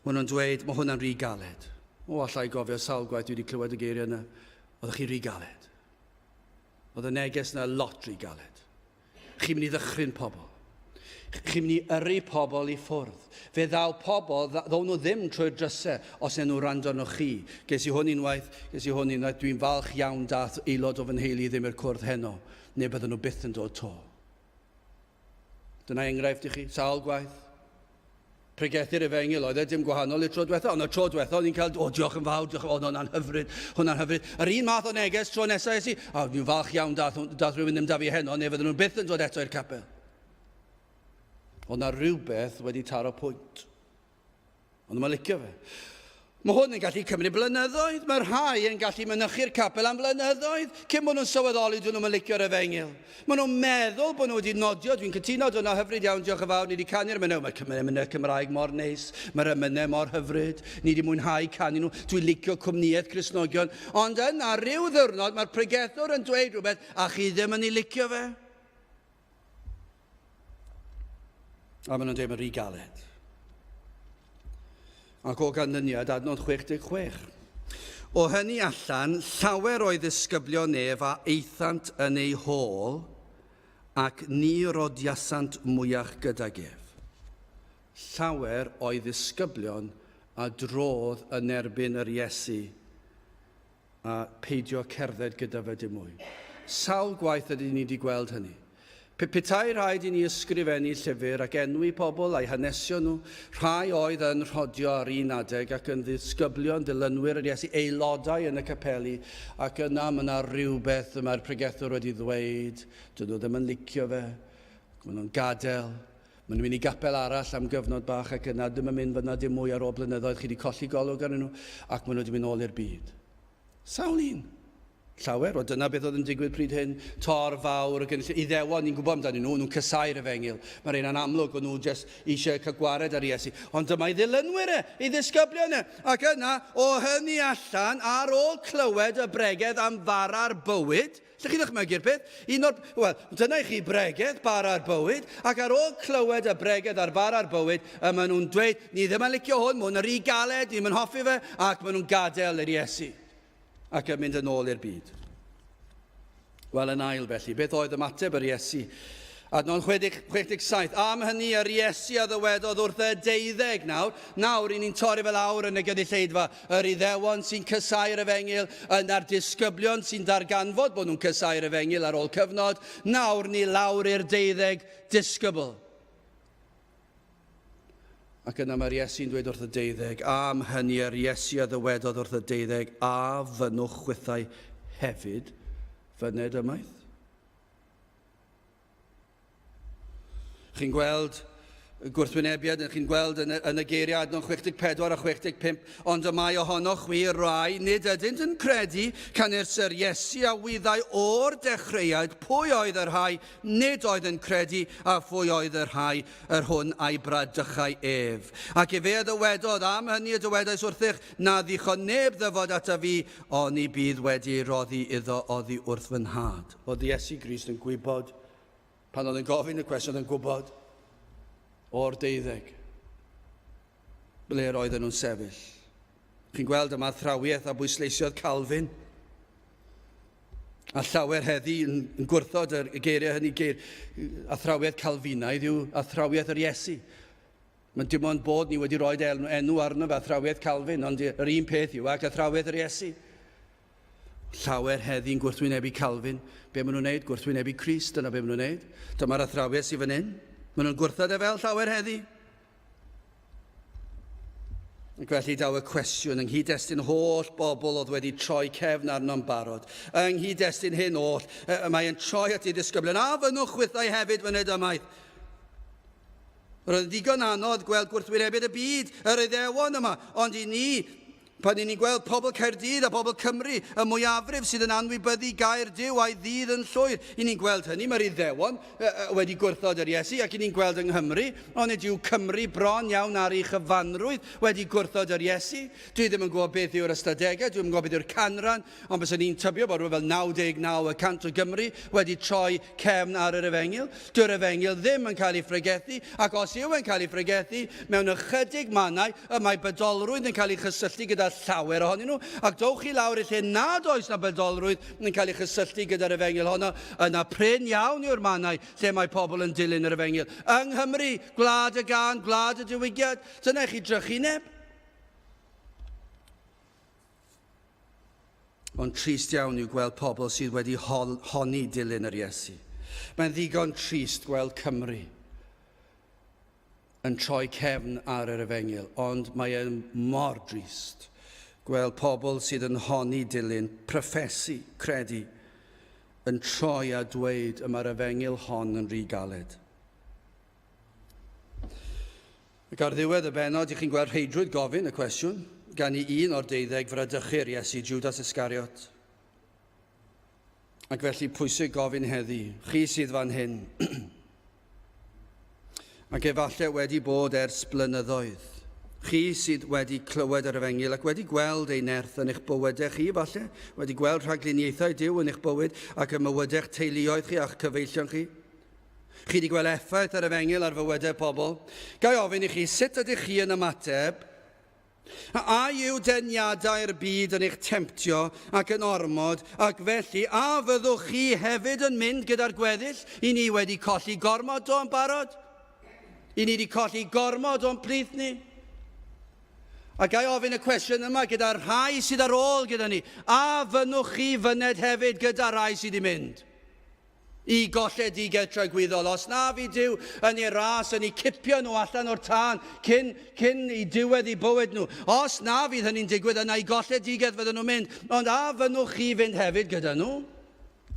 Maen nhw'n dweud, mae hwnna'n rhy galed. O, allai gofio sawl gwaith dwi wedi clywed y geiriau yna. Oeddech chi rhy galed. Oedd y neges yna lot rhy galed. Chi'n mynd i ddychryn pobl. Chi'n mynd i yrru pobl i ffwrdd. Fe ddaw pobl, ddown nhw ddim trwy'r drysau os en nhw rando arnoch chi. Ges i hwn unwaith, ges i hwn unwaith, dwi'n falch iawn dath aelod o fy nheulu ddim i'r cwrdd heno, neu bydden nhw byth yn dod to. Dyna enghraifft i chi, sawl gwaith. Pregethu'r efengyl, oedd e dim gwahanol i'r tro diwetha, ond y tro diwetha o'n i'n cael, o, diolch yn fawr, diolch yn fawr, hwnna'n hyfryd, hwnna'n hyfryd. Yr un math o neges tro nesaf es i, a dwi'n falch iawn dath, dath rhywun ddim da fi heno, neu fydden nhw'n byth yn dod eto i'r capel. Oedd na rhywbeth wedi taro pwynt. Ond mae'n licio fe. Mae hwn yn gallu cymryd blynyddoedd. Mae rhai yn gallu mynychu'r capel am flynyddoedd cyn bod nhw'n sylweddoli dyn nhw'n licio'r efengyl. Maen nhw'n meddwl bod nhw wedi nodio, dwi'n cytuno, dyna hyfryd iawn, diolch yn fawr, ni wedi canu'r emynau. Mae'r emynau Cymraeg mor neis, mae'r emynau mor hyfryd, ni wedi mwynhau canu nhw, dwi'n licio cwmnïaeth Cristnogion. Ond yna, rhyw ddiwrnod, mae'r pregethwr yn dweud rhywbeth a chi ddim yn ei licio fe. A maen nhw'n dweud mae'n rhy galed. Ac o ganlyniad, adnod 66. O hynny allan, llawer o'i ddisgyblion ef a aethant yn ei hôl, ac ni rodiasant mwyach gydag ef. Llawer o'i ddisgyblion a drodd yn erbyn yr Iesu a peidio cerdded gyda fe dim mwy. Sawl gwaith ydyn ni wedi gweld hynny? Pe petai rhaid i ni ysgrifennu llyfr ac enwi pobl a'u hanesion nhw, rhai oedd yn rhodio ar un adeg ac yn ddisgyblion, dilynwyr yr Iesu, aelodau yn y capeli, ac yna mae yna rhywbeth y mae'r pregethwr wedi ddweud, dyn nhw ddim yn licio fe, ac maen nhw'n gadael, maen nhw'n mynd i gapel arall am gyfnod bach ac yna ddim yn mynd fyna dim mwy ar ôl blynyddoedd, chi wedi colli golwg arnyn nhw, ac maen nhw wedi mynd ôl i'r byd. Sawl un. Llawer, wel dyna beth oedd yn digwydd pryd hyn, tor fawr y gynulleidfa, Iddewon, ni'n gwybod amdanyn nhw, nhw'n casáu'r efengyl. Mae'r un amlwg, o'n nhw jyst eisiau cael gwared ar Iesu. Ond dyma ei ddilynwyr e, ei ddisgyblion e. Ac yna, o hynny allan, ar ôl clywed y bregeth am fara'r bywyd, Lle chi ddychmygu'r peth? Un o'r... Wel, dyna i chi bregeth bara'r bywyd, ac ar ôl clywed y bregeth ar bara'r bywyd, y maen nhw'n dweud, ni ddim yn licio hwn, mae hwn yn rhy galed, ni ddim yn hoffi fe, ac maen nhw'n gadael yr Iesu ac yn mynd yn ôl i'r byd. Wel, yn ail felly, beth oedd ymateb yr Iesu? Adnod 67, am hynny yr Iesu a ddywedodd wrth y deuddeg nawr, nawr i ni'n torri fel awr yn y gynulleidfa, yr Iddewon sy'n casáu'r efengyl, yna'r disgyblion sy'n darganfod bod nhw'n casáu'r efengyl ar ôl cyfnod, nawr ni lawr i'r deuddeg disgybl. Ac yna mae'r Iesu'n dweud wrth y deuddeg, am hynny yr Iesu a ddywedodd wrth y deuddeg, a fynnwch chwithau hefyd fyned ymaith. Chi'n gweld y gwrthwynebiad, chi'n gweld yn y, yn y geiriau adnod 64 a 65, ond y mae ohonoch chwi rai nid ydynt yn credu, canys yr Iesu a wyddai o'r dechreuad pwy oedd y rhai nid oedd yn credu a phwy oedd y rhai yr hwn a'i bradychai ef. Ac efe a ddywedodd, am hynny y dywedais wrthych, na ddichon neb ddyfod ata fi, oni bydd wedi ei roddi iddo oddi wrth fy nhad. Oedd Iesu Grist yn gwybod, pan oedd yn gofyn y cwestiwn, oedd yn gwybod o'r deuddeg ble yr oedden nhw'n sefyll. Chi'n gweld yma athrawiaeth a bwysleisiodd Calvin, a llawer heddi yn, yn gwrthod y geiriau hynny, geir, athrawiaeth Calfinaidd yw athrawiaeth yr Iesu. Mae'n dim ond bod ni wedi rhoi enw arno fe athrawiaeth Calvin, ond yr un peth yw ac athrawiaeth yr Iesu. Llawer heddi'n gwrthwynebu Calvin. Be maen nhw'n neud? Gwrthwynebu Crist, dyna be maen nhw'n neud. Dyma'r athrawiaeth sydd fan hyn. Maen nhw'n gwrthod e fel llawer heddi. Ac felly daw y cwestiwn yng nghyd-destun holl bobl oedd wedi troi cefn arno'n barod. Yng nghyd-destun hyn oll, y mae e'n troi at ei ddisgyblion, a fynnwch chwithau hefyd fyned ymaith. Yr oedd yn ddigon anodd gweld gwrthwynebydd y byd, yr Iddewon yma, ond i ni, pan i ni'n gweld pobl Caerdydd a pobl Cymru, y mwyafrif sydd yn anwybyddu gair Duw a'i ddydd yn llwyr, i ni'n gweld hynny, mae'r Iddewon wedi gwrthod yr Iesu, ac i ni'n gweld yng Nghymru, ond nid yw Cymru bron iawn ar ei chyfanrwydd wedi gwrthod yr Iesu. Dwi ddim yn gwybod beth yw'r ystadegau, dwi ddim yn gwybod beth yw'r canran, Ond byswn i'n tybio bod rhywbeth fel 99 y cant o Gymru wedi troi cefn ar yr efengyl. Dyw'r efengyl ddim yn cael ei phregethu, ac os yw e'n cael ei phregethu, mewn ychydig mannau y mae bydolrwydd yn cael ei chysylltu gyda llawer ohonyn nhw, ac dowch chi lawr i lle nad oes na bydolrwydd yn cael ei chysylltu gyda'r efengyl honno, yna prin iawn yw'r mannau lle mae pobl yn dilyn yr efengyl. Yng Nghymru, gwlad y gân, gwlad y diwygiad, dyna i chi drychineb. Ond trist iawn yw gweld pobl sydd wedi honni dilyn yr Iesu. Mae'n ddigon trist gweld Cymru yn troi cefn ar yr efengyl, ond mae e'n mor drist gweld pobl sydd yn honni dilyn, proffesu, credu, yn troi a dweud y mae'r efengyl hon yn rhy galed. Ac ar ddiwedd y bennod, i chi'n gweld rheidrwydd gofyn y cwestiwn gan i un o'r deuddeg fradychu'r Iesu, Judas Iscariot. Ac felly pwysig gofyn heddi, chi sydd fan hyn, ac efallai wedi bod ers blynyddoedd, chi sydd wedi clywed yr efengyl ac wedi gweld ei nerth yn eich bywydau chi, falle, wedi gweld rhagluniaethau Duw yn eich bywyd ac ym mywydau'ch teuluoedd chi a'ch cyfeillion chi, Chi wedi gweld effaith yr efengyl ar fywydau pobl. Ga i ofyn i chi, sut ydych chi yn ymateb? A yw deniadau'r byd yn eich temtio ac yn ormod, ac felly a fyddwch chi hefyd yn mynd gyda'r gweddill? I ni wedi colli gormod do yn barod? I ni wedi colli gormod o'n plith ni? A ga i ofyn y cwestiwn yma gyda'r rhai sydd ar ôl gyda ni, a fynnwch chi fyned hefyd gyda'r rhai sydd wedi mynd? I golledigaeth tragwyddol. Os na fu Duw yn ei ras yn eu cipio nhw allan o'r tân cyn, cyn i diwedd eu bywyd nhw. Os na fydd hynny'n digwydd, yna i golledigaeth fydden nhw'n mynd. Ond a fynnwch chi fynd hefyd gyda nhw?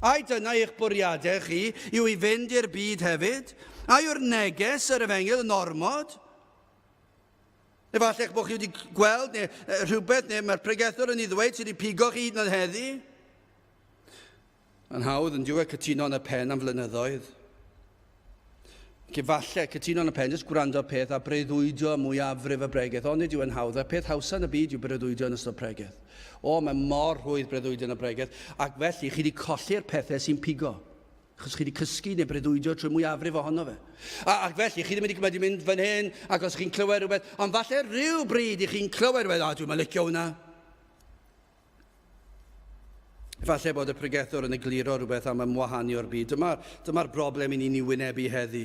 Ai dyna eich bwriadau chi yw i fynd i'r byd hefyd? A yw'r neges yr efengyl yn ormod? Efallai eich bod chi wedi gweld neu rhywbeth neu mae'r pregethwr yn ei ddweud sydd wedi pigo chi hyd yn oed heddi. Mae'n hawdd yn diwedd cytuno yn y pen am flynyddoedd. Ac efallai cytuno yn y pen, jyst gwrando peth a breuddwydio mwyafrif y bregeth. Ond nid yw yn hawdd. Y peth hawsa yn y byd yw breuddwydio yn ystod pregeth. O, mae mor rhwydd breuddwydio yn y bregeth. Ac felly, chi wedi colli'r pethau sy'n pigo. Achos chi wedi cysgu neu breuddwydio trwy mwyafrif ohono fe. A, ac felly, chi ddim wedi wedi mynd fan hyn, ac os chi'n clywed rhywbeth, ond falle rhyw bryd i chi'n clywed rhywbeth, a dwi'n licio hwnna. Efallai bod y pregethwr yn egluro rhywbeth am ymwahanu o'r byd. Dyma'r dyma broblem i ni'n ei wynebu heddi.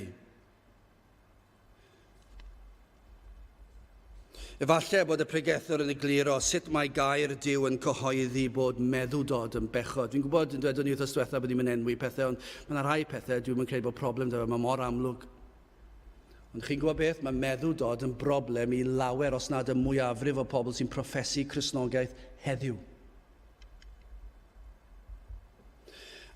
Efallai bod y pregethwr yn egluro sut mae gair Duw yn cyhoeddi bod meddwdod yn bechod. Fi'n gwybod yn dweud o'n i wythnos diwethaf bod ni'n enwi pethau, ond mae yna rhai pethau dwi'n credu bod problem 'da fe, mae mor amlwg. Ond chi'n gwybod beth? Mae meddwdod yn broblem i lawer, os nad y mwyafrif o pobl sy'n proffesu Cristnogaeth heddiw.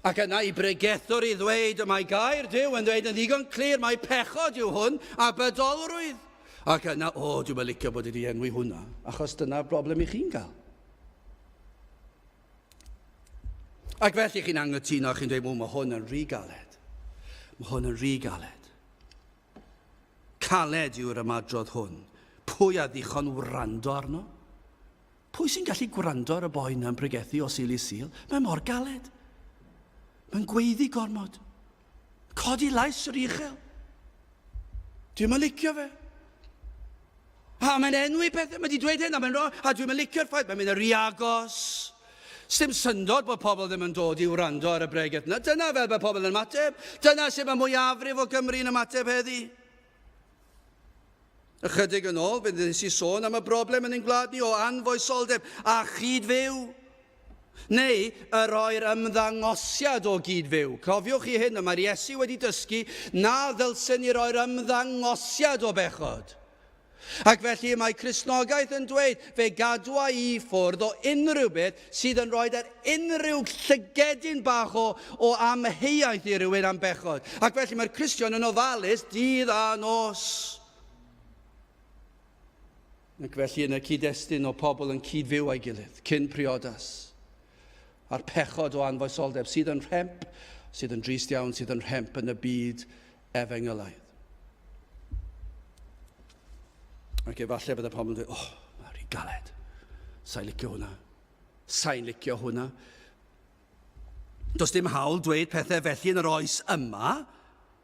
Ac yna i bregethwr i ddweud y mae gair Duw yn dweud yn ddigon clir mai pechod yw hwn a bydolrwydd. Ac yna, o, dwi'n licio bod wedi enwi hwnna, achos dyna'r broblem i chi'n gael. Ac felly chi'n anghytuno, chi'n dweud, mae hwn yn rhy galed. Mae hwn yn rhy galed. Caled yw'r ymadrodd hwn. Pwy a ddichon wrando arno? Pwy sy'n gallu gwrando ar y boi yna'n pregethu o Sul i Sul? Mae mor galed. Mae'n gweiddi gormod. Codi lais yr uchel. Dwi'm yn licio fe. A mae'n enwi pethau, mae wedi dweud hyn, a mae'n rhoi, a dwi'm yn licio'r ffaith, mae'n mynd yn rhy agos. Sdim syndod bod pobl ddim yn dod i wrando ar y bregeth yna. Dyna fel bod pobl yn ymateb. Dyna sut mae mwyafrif o Gymru yn ymateb heddi. Ychydig yn ôl, fe wnes i sôn am y broblem yn ein gwlad ni o anfoesoldeb a chyd-fyw. Neu y rhoi'r ymddangosiad o gyd-fyw. Cofiwch chi hyn, y mae'r Iesu wedi dysgu na ddylsen ni roi'r ymddangosiad o bechod. Ac felly mae Cristnogaeth yn dweud, fe gadwa i ffwrdd o unrhyw beth sydd yn rhoi ar unrhyw llygedyn bach o, o amheuaeth i rywun am bechod. Ac felly mae'r Cristion yn ofalus dydd a nos. Ac felly yn y cyd-destun o pobl yn cyd-fyw â'i gilydd, cyn priodas, a'r pechod o anfoesoldeb sydd yn rhemp, sydd yn drist iawn, sydd yn rhemp yn y byd efengylaidd. Ac efallai bydd y pobl yn dweud, oh, mae'n rhy galed. Sa'n licio hwnna. Sa'n licio hwnna. Does dim hawl dweud pethau felly yn yr oes yma.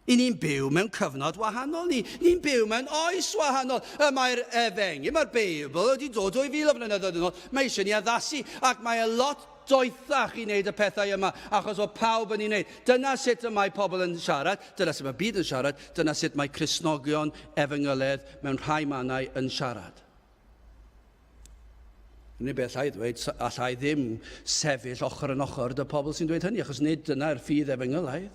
I ni'n byw mewn cyfnod wahanol, ni. Ni'n byw mewn oes wahanol. Y mae'r efengyl, mae'r Beibl wedi dod 2000 o flynyddoedd yn ôl. Mae eisiau ni addasu ac mae e lot doethach i wneud y pethau yma achos bod pawb yn ei wneud. Dyna sut y mae pobl yn siarad, dyna sut mae byd yn siarad, dyna sut mae Cristnogion efengyledd mewn rhai mannau yn siarad. Unig beth allai ddweud, allai ddim sefyll ochr yn ochr dy pobl sy'n dweud hynny, achos nid dyna'r ffydd efengylaidd.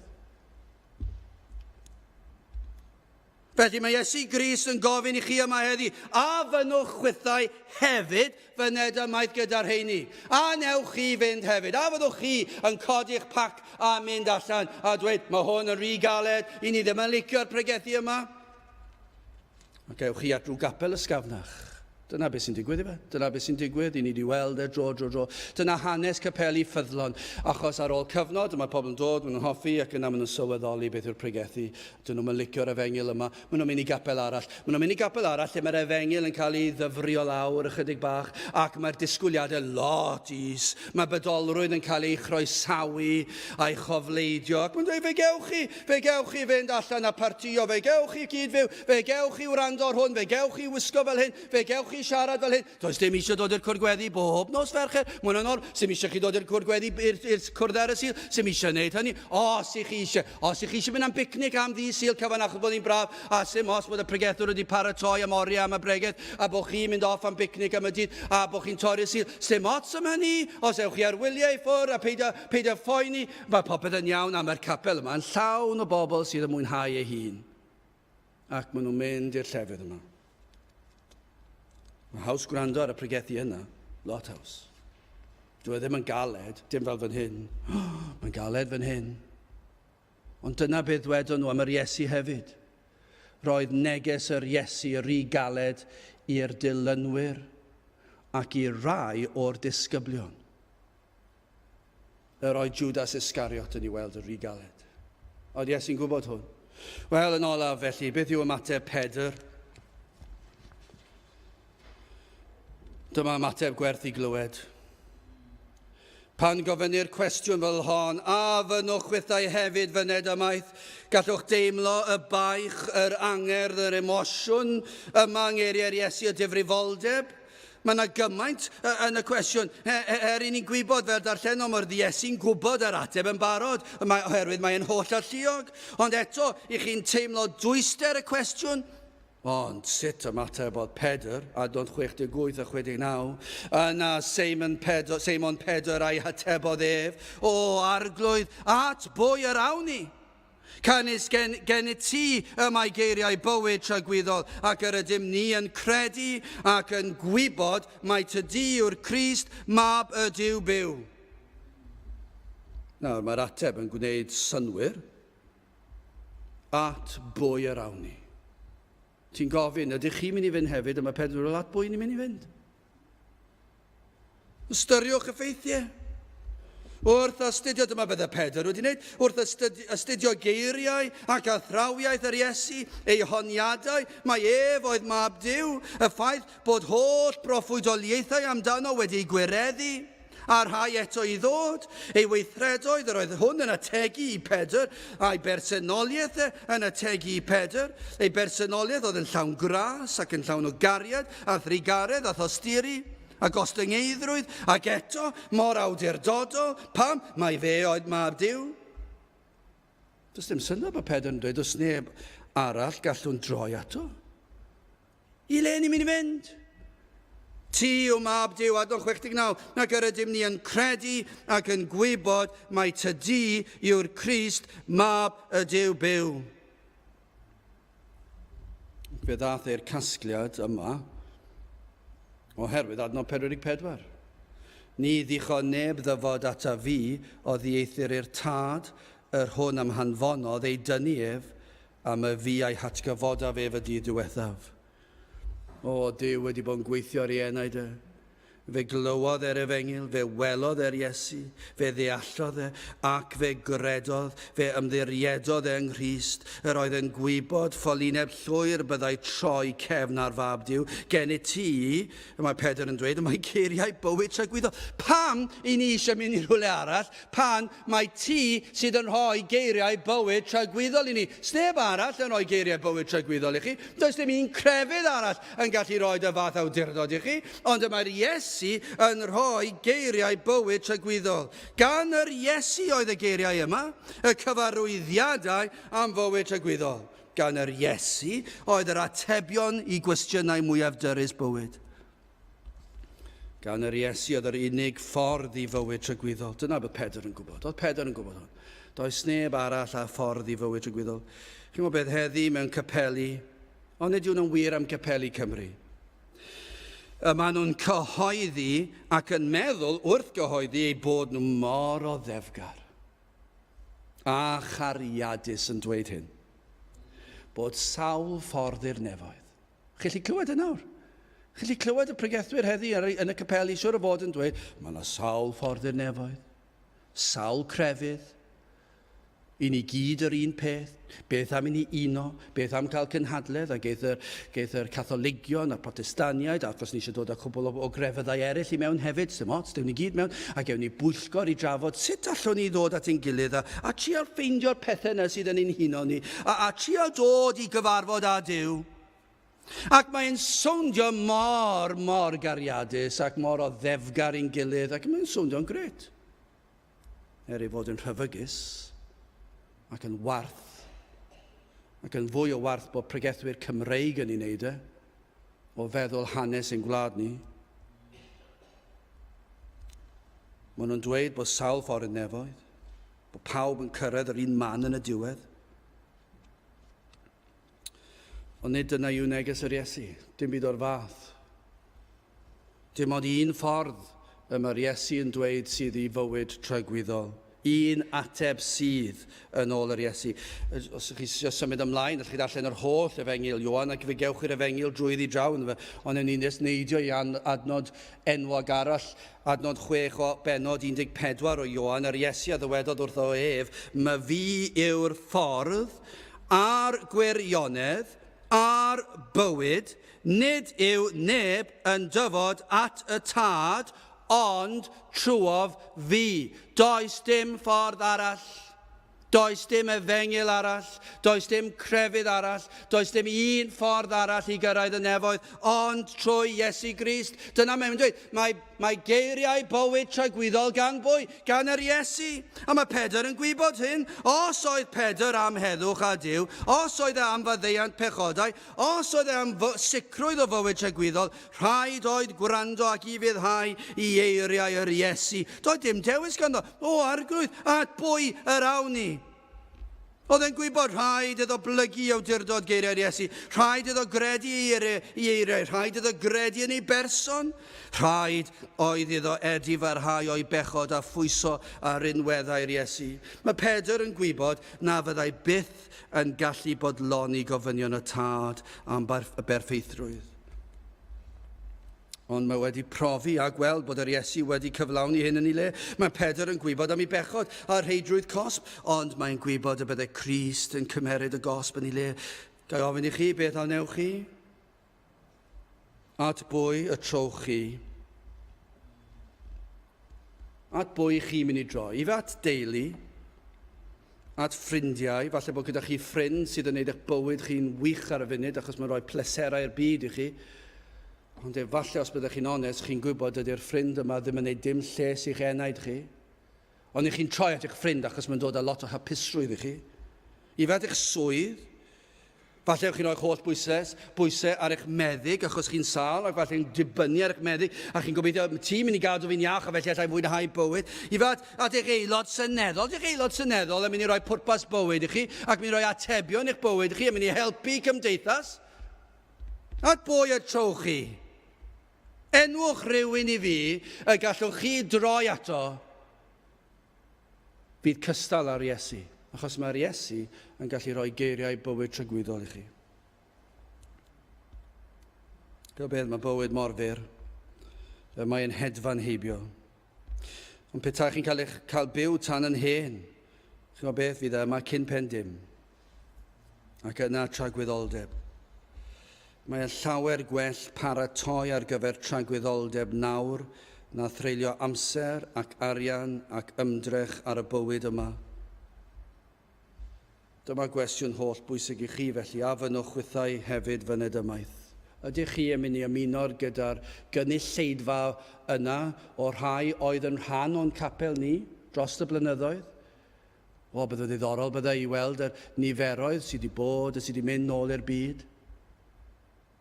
Felly mae Iesu Grist yn gofyn i chi yma heddi, a fynnwch chwithau hefyd fyned ymaith gyda'r rheini? A newch chi fynd hefyd? A fyddwch chi yn codi'ch pac a mynd allan a dweud, mae hwn yn rhy galed, i ni ddim yn licio'r pregethu yma? Ac ewch chi at rhyw gapel ysgafnach. Dyna beth sy'n digwydd, ife? Dyna beth sy'n digwydd, i ni wedi weld e dro, dro, dro. Dyna hanes capeli ffyddlon, achos ar ôl cyfnod, mae pobl yn dod, maen nhw'n hoffi, ac yna maen nhw'n sylweddoli beth yw'r pregethu. Dyn nhw'n licio'r efengyl yma, maen nhw'n mynd i gapel arall. Maen nhw'n mynd i gapel arall lle mae'r efengyl yn cael ei ddyfrio lawr ychydig bach, ac mae'r disgwyliadau lot is. Mae bydolrwydd yn cael ei chroesawu a'i chofleidio, ac mae'n dweud, fe gewch chi, Fe gewch chi fynd allan a partïo, fe gewch chi gyd-fyw, fe gewch chi wrando ar hwn, fe gewch chi wisgo fel hyn, fe gewch chi siarad fel hyn. Does dim eisiau dod i'r cwrdd gweddi bob nos Fercher, mae hwnna'n or, sim eisiau chi dod i'r cwrdd gweddi i'r cwrdd ar y Sul, sim eisiau gwneud hynny. Os i chi eisiau, os i chi eisiau mynd am bicnic am ddydd Sul cyfan achos bod hi'n braf, a sim os bod y pregethwr wedi paratoi am oriau am y bregeth, a bod chi'n mynd off am bicnic am y dydd, a bod chi'n torri'r Sul, sim ots am hynny, os ewch chi ar wyliau i ffwrdd a peidio, peidio phoeni, Mae popeth yn iawn a mae'r capel yma yn llawn o bobl sydd yn mwynhau ei hun. Ac maen nhw'n mynd i'r llefydd yma. Mae haws gwrando ar y pregethu yna, lot haws. Dwi e ddim yn galed, dim fel fan hyn. Mae'n galed fan hyn. Ond dyna beth ddwedon nhw am yr Iesu hefyd. Roedd neges yr Iesu rhy galed i'r dilynwyr ac i rai o'r disgyblion. Yr oedd Judas Iscariot yn ei weld yn rhy galed. Oedd Iesu'n gwybod hwn? Wel, yn olaf, felly, beth yw ymateb Pedr? Dyma ymateb gwerth i glywed. Pan gofynnir cwestiwn fel hon, a fynnwch chwithau hefyd fyned ymaith, gallwch deimlo y baich, yr angerdd, yr emosiwn yma yng ngeiriau'r Iesu, y difrifoldeb. Mae yna gymaint yn y cwestiwn. Er i ni'n gwybod fel darllenom o'r Iesu'n gwybod yr ateb yn barod, mae, oherwydd mae'n holl alluog. Ond eto, i chi'n teimlo dwyster y cwestiwn? Ond sut ymatebodd Pedr, adnod 68 a 69? Yna Simon Pedr, Simon Pedr a'i hatebodd ef, O arglwydd, at bwy yr awn ni? Canys gen, gennyt ti y mae geiriau bywyd tragwyddol, ac yr ydym ni yn credu ac yn gwybod mai tydi yw'r Crist, Mab y Duw byw. Nawr, mae'r ateb yn gwneud synnwyr. At bwy yr awn ni? Ti'n gofyn, ydych chi'n mynd i fynd hefyd? A mae Pedr yn at bwy ni'n mynd i fynd? Ystyriwch y ffeithiau. Wrth astudio, dyma bydde Pedr wedi wneud, wrth astudio geiriau ac athrawiaeth yr Iesu, ei honiadau, mae ef oedd mab Duw, y ffaith bod holl broffwydoliaethau amdano wedi eu gwireddu, a rhai eto i ddod, ei weithredoedd, yr oedd hwn yn ategu i Pedr, a'i bersonoliaeth e yn ategu i Pedr, ei bersonoliaeth oedd yn llawn gras ac yn llawn o gariad a thrugaredd a thosturi, a gostyngeiddrwydd, ac eto, mor awdurdodol, pam? Mai fe oedd Mab Duw. Does dim syndod bod Pedr yn dweud, does neb arall gallwn droi ato. I le ni'n mynd i fynd? Ti yw mab Duw, adnod 69, ac yr ydym ni yn credu ac yn gwybod mai tydi yw'r Crist, mab y Duw byw. Fe ddaeth e'r casgliad yma oherwydd adnod 44. Ni ddichon neb ddyfod ata fi oddieithr i'r Tad, yr hwn am hanfonodd ei dynnu ef, am y fi a'i hatgyfodaf ef y dydd diwethaf. O, Duw wedi bod yn gweithio ar ei enaid e. Fe glywodd e'r efengyl, fe welodd e'r Iesu, fe ddeallodd e, ac fe gredodd, fe ymddiriedodd e yng Nghrist. Yr oedd e'n gwybod ffolineb llwyr byddai troi cefn ar Fab Duw. Gennyt ti, y mae Pedr yn dweud, y mae geiriau bywyd tragwyddol. Pam i ni eisiau mynd i rhywle arall pan mai ti sydd yn rhoi geiriau bywyd tragwyddol i ni? Sneb arall yn rhoi geiriau bywyd tragwyddol i chi. Does dim un crefydd arall yn gallu rhoi y fath awdurdod i chi, ond y mae'r Iesu yn rhoi geiriau bywyd tragwyddol. Gan yr Iesu oedd y geiriau yma, y cyfarwyddiadau am fywyd tragwyddol. Gan yr Iesu oedd yr atebion i gwestiynau mwyaf dyrys bywyd. Gan yr Iesu oedd yr unig ffordd i fywyd tragwyddol. Dyna beth Pedr yn gwybod. Oedd Pedr yn gwybod hwn. Does neb arall â ffordd i fywyd tragwyddol. Chi'n gwybod beth heddi mewn capeli, ond nid yw'n wir am capeli Cymru. Y maen nhw'n cyhoeddi ac yn meddwl wrth gyhoeddi eu bod nhw mor oddefgar a chariadus yn dweud hyn. Bod sawl ffordd i'r nefoedd. Chi'n gallu clywed e nawr. Chi'n gallu clywed y pregethwyr heddi ar, yn y capeli, siwr o fod yn dweud, mae yna sawl ffordd i'r nefoedd, sawl crefydd, i ni gyd yr un peth, beth am i ni uno, beth am cael cynhadledd, a geith yr, geith yr Catholigion a'r Protestaniaid, ac os ni eisiau dod â cwbl o, o grefyddau eraill i mewn hefyd, sy'n ots, dewn ni gyd mewn, a gewn ni bwyllgor i drafod sut allwn ni ddod at ein gilydd a, a trial ffeindio'r pethau yna sydd yn ein huno ni, a, a trial dod i gyfarfod â Duw. Ac mae'n sowndio mor, mor gariadus ac mor oddefgar i'n gilydd, ac mae'n sowndio'n grêt. Er ei fod yn rhyfygus ac yn warth, ac yn fwy o warth bod pregethwyr Cymreig yn ei wneud e, o feddwl hanes ein gwlad ni. Maen nhw'n dweud bod sawl ffordd i'r nefoedd, bod pawb yn cyrraedd yr un man yn y diwedd. Ond nid dyna yw neges yr Iesu, dim byd o'r fath. Dim ond un ffordd y mae'r Iesu yn dweud sydd i fywyd tragwyddol. Un ateb sydd yn ôl yr Iesu. Os ydych chi eisiau symud ymlaen, allwch chi ddarllen yr holl efengyl Ioan ac fe gewch chi'r efengyl drwyddi draw ynddo fe. Ond ewn ni'n nes neidio i adnod enwog arall, adnod 6 o bennod 14 o Ioan, yr Iesu a ddywedodd wrtho ef, My fi yw'r ffordd, a'r gwirionedd, a'r bywyd, nid yw neb yn dyfod at y Tad ond trwof fi. Does dim ffordd arall. Does dim efengyl arall, does dim crefydd arall, does dim un ffordd arall i gyrraedd y nefoedd, ond trwy Iesu Grist. Dyna mae'n dweud, mae Mae geiriau bywyd tragwyddol gan bwy? Gan yr Iesu. A mae Pedr yn gwybod hyn. Os oedd Pedr am heddwch â Duw, os oedd e am faddeuant pechodau, os oedd e am sicrwydd o fywyd tragwyddol, rhaid oedd gwrando ac ufuddhau i eiriau yr Iesu. Doedd dim dewis ganddo. O Arglwydd, at bwy yr awn ni? Oedd e'n gwybod rhaid iddo blygu i awdurdod geiriau'r Iesu, rhaid iddo gredu ei eiriau, rhaid iddo gredu yn ei berson, rhaid oedd iddo edifarhau o'i bechod a phwyso ar rinweddau'r Iesu. Mae Pedr yn gwybod na fyddai byth yn gallu bodloni gofynion y Tad am berffeithrwydd. Ond mae wedi profi a gweld bod yr Iesu wedi cyflawni hyn yn ei le. Mae Pedr yn gwybod am ei bechod a rheidrwydd cosb, ond mae'n gwybod y bydde Crist yn cymeryd y gosb yn ei le. Ga i ofyn i chi, beth a wnewch chi? At bwy y trowch chi? At bwy chi'n mynd i droi? Ife at deulu? At ffrindiau? Falle bod gyda chi ffrind sydd yn neud eich bywyd chi'n wych ar y funud achos mae'n rhoi pleserau'r byd i chi. Ond efallai os byddech chi'n onest, chi'n gwybod dydy'r ffrind yma ddim yn neud dim lles i'ch enaid chi. Ond i chi'n troi at eich ffrind achos mae'n dod â lot o hapusrwydd i chi. Ife at eich swydd? Falle chi'n rhoi holl bwyses, bwysau ar eich meddyg achos chi'n sâl ac falle'n dibynnu ar eich meddyg a chi'n gobeithio ti'n mynd i gadw fi'n iach a felly allai fwynhau bywyd. I fod at eich aelod seneddol, eich aelod seneddol yn mynd i roi pwrpas bywyd i chi ac mynd i roi atebion i'ch bywyd chi yn mynd i helpu cymdeithas. At bwy y trowch chi? Enwch rhywun i fi y gallwch chi droi ato fydd cystal â'r Iesu, achos mae'r Iesu yn gallu rhoi geiriau bywyd tragwyddol i chi. Gwybod beth, mae bywyd mor fyr. Mae'n hedfan heibio. Ond petai chi'n cael eich cael byw tan yn hen, chi'n gwybod beth, fydd e yma cyn pen dim. Ac yna tragwyddoldeb. Mae'n llawer gwell paratoi ar gyfer tragwyddoldeb nawr na threulio amser ac arian ac ymdrech ar y bywyd yma. Dyma gwestiwn holl bwysig i chi felly, a fynnwch chwithau hefyd fyned ymaith? Ydych chi yn mynd i ymuno gyda'r gynulleidfa yna o'r rhai oedd yn rhan o'n capel ni dros y blynyddoedd? O, bydd yn ddiddorol byddai i weld yr niferoedd sydd wedi bod a sydd wedi mynd nôl i'r byd.